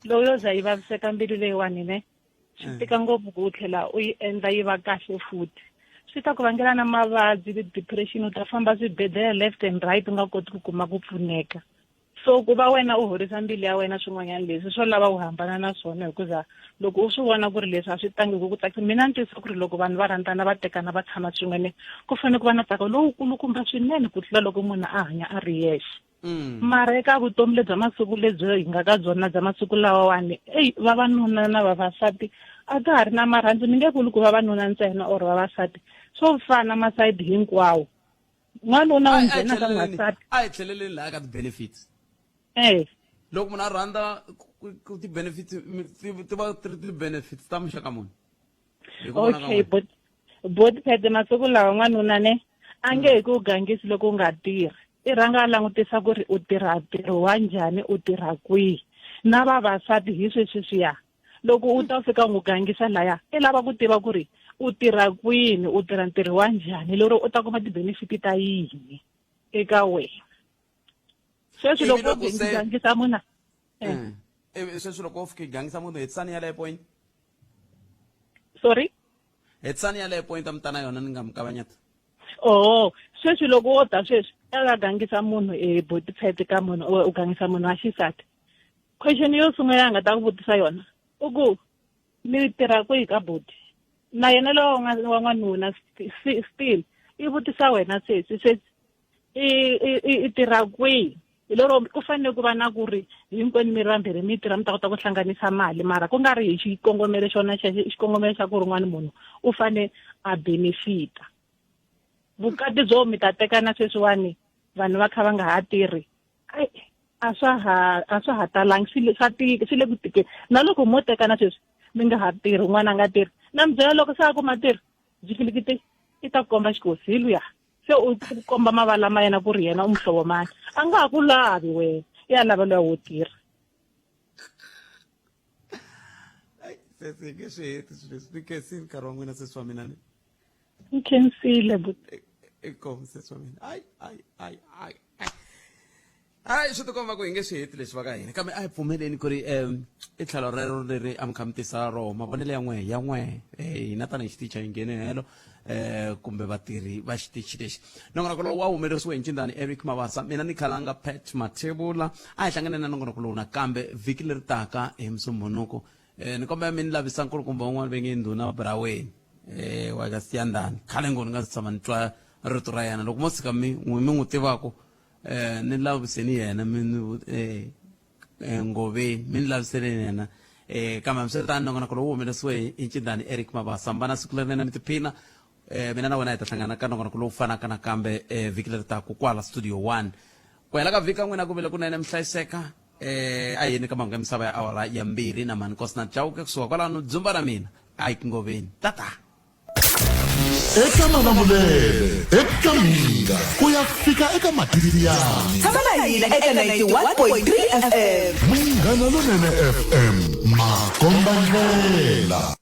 S2: Loko yo za yi vaviseka mbilu leyiwani ne swi tika ngopfu ku u tlhela u yi endla yi va kahle futhi. Swi ta ku vangela na mavabyi ti-depression u ta famba swibedhlele left and right u nga koti ku kuma ku pfuneka. So ku va wena u horisa mbilu ya wena swin'wanyana leswi swo lava u hambana na swona hikuza loko u swi vona ku ri leswi a swi tangi ku ku tsakisa. Mina ni twisisa ku ri loko vanhu va rhandzana va tekana va tshama swin'we ne ku fanele ku va na ntsako lowukulukumba swinene ku tlula loko munhu a hanya a ri yexe. Mara eka vutomi lebya masiku lebyi hi nga ka byona bya masiku lawawani eyi vavanuna na vavasati a ka ha ri na marhandzu ni nge vuli ku vavanuna ntsena or vavasati swo fana masayiti hinkwawo. N'wanuna u nghena ka n'wansati.
S1: A hi tlheleleni laha ka ti-benefits. Loko munhu a rhandza ku ti-benefits ti va ti ri ti-benefits ta muxaka muni?
S2: Okay but but phede masiku lawa n'wanuna ne a nge he ku gangisi loko u nga tirhi. I rhanga a langutisa ku ri u tirha ntirho wa njhani u tirha kwihi. Na vavasati hi sweswiya loko u ta fika u n'wi gangisa laya i lava ku tiva ku ri u tirha kwini u tirha ntirho wa njhani lero u ta kuma ti-benefit ta yini eka wena. Sweswi loko u gangisa munhu
S1: Ivi sweswi loko u fika i gangisa munhu hetisani yaleyo point.
S2: Sorry?
S1: Hetisani yaleyo point a mi ta na yona ni nga mi kavanyeta.
S2: Oh, sweswi loko wo ta sweswi a nga gangisa munhu e botiphet ka munhu u gangisa munhu wa xisati. Question yo sungula a nga ta ku vutisa yona u ku mi tirha kwihi ka buti. Na yena lowa wa n'wanuna still i vutisa wena sesi sesi i tirha kwihi. Hi lero ku fanele ku va na ku ri hinkwenu mi ri vambirhi mi tirha mi ta kota ku hlanganisa mali mara ku nga ri hi xikongomelo xona xikongomelo xa ku ri un'wana munhu u fane a benefit-a. Vukati byo mi ta tekana sweswiwani vanhu va kha va nga ha tirhi ai a swa ha a swa ha talangi swi le swa tika swi le ku tikeni. Na loko mo tekana sweswi mi nga ha tirhi un'wana a nga tirhi na mi byela loko se a kuma tirhi jikilikiti i ta ku komba xikosi hi luya. Se u komba mavala ma yena ku ri yena u muhlovo mani a nga ha ku lavi wena i ya lava luya wo tirha.
S1: Sesi hi nge swi heti swilo leswi ni khensile nkarhi wa n'wina sesi wa mina ni.
S2: Ni khensile buti.
S1: Inkomu sesi wa mina. Ai ai ai ai ai. Ai swi tikomba ku hi nge swi heti leswi va ka hina kambe a hi pfumeleni ku ri i tlhelo rero leri a mi kha mi tisa roho mavonelo ya n'we ya n'we hina tanihi xitichi a hi ngheni helo kumbe vatirhi va xitichi lexi. Nongonoko lowu wa humelerisiwe hi ncindani Eric Mabasa mina ni Khalanga Pat Mathebula a hi hlangane na nongonoko lowu nakambe vhiki leri taka hi Musumbhunuku. Ni kombela mi ni lavisa nkulukumba un'wana ve nge ndhuna Braweni wa ka Siyandhani khale ngopfu ni nga si tshama ni twa rito ra yena loko mo tshika mi n'wi mi n'wi tivaku ni laviseni yena mi ni Ngoveni mi ni laviseleni yena kambe hambiswiritano nongonoko lowu humelerisiwe hi ncindani Eric Mabasa mi va na siku lerinene mi tiphina mina na wena hi ta hlangana ka nongonoko lowu fanaka nakambe vhiki leri taka kwala studio 1 ku hela ka vhiki ka n'wina ku vile kunene mi hlayiseka a yini ka mahungu ya misava ya awara ya 2 na mhani Nkosina Chauke kusuka kwalano dzumba ra mina Ike Ngoveni tata.
S3: Eka Malamulele, eka Mhinga, ku ya fika eka Matiyani.
S6: Tshama na hina eka 91.3 FM.
S3: Munghana Lonene FM, makombandlela.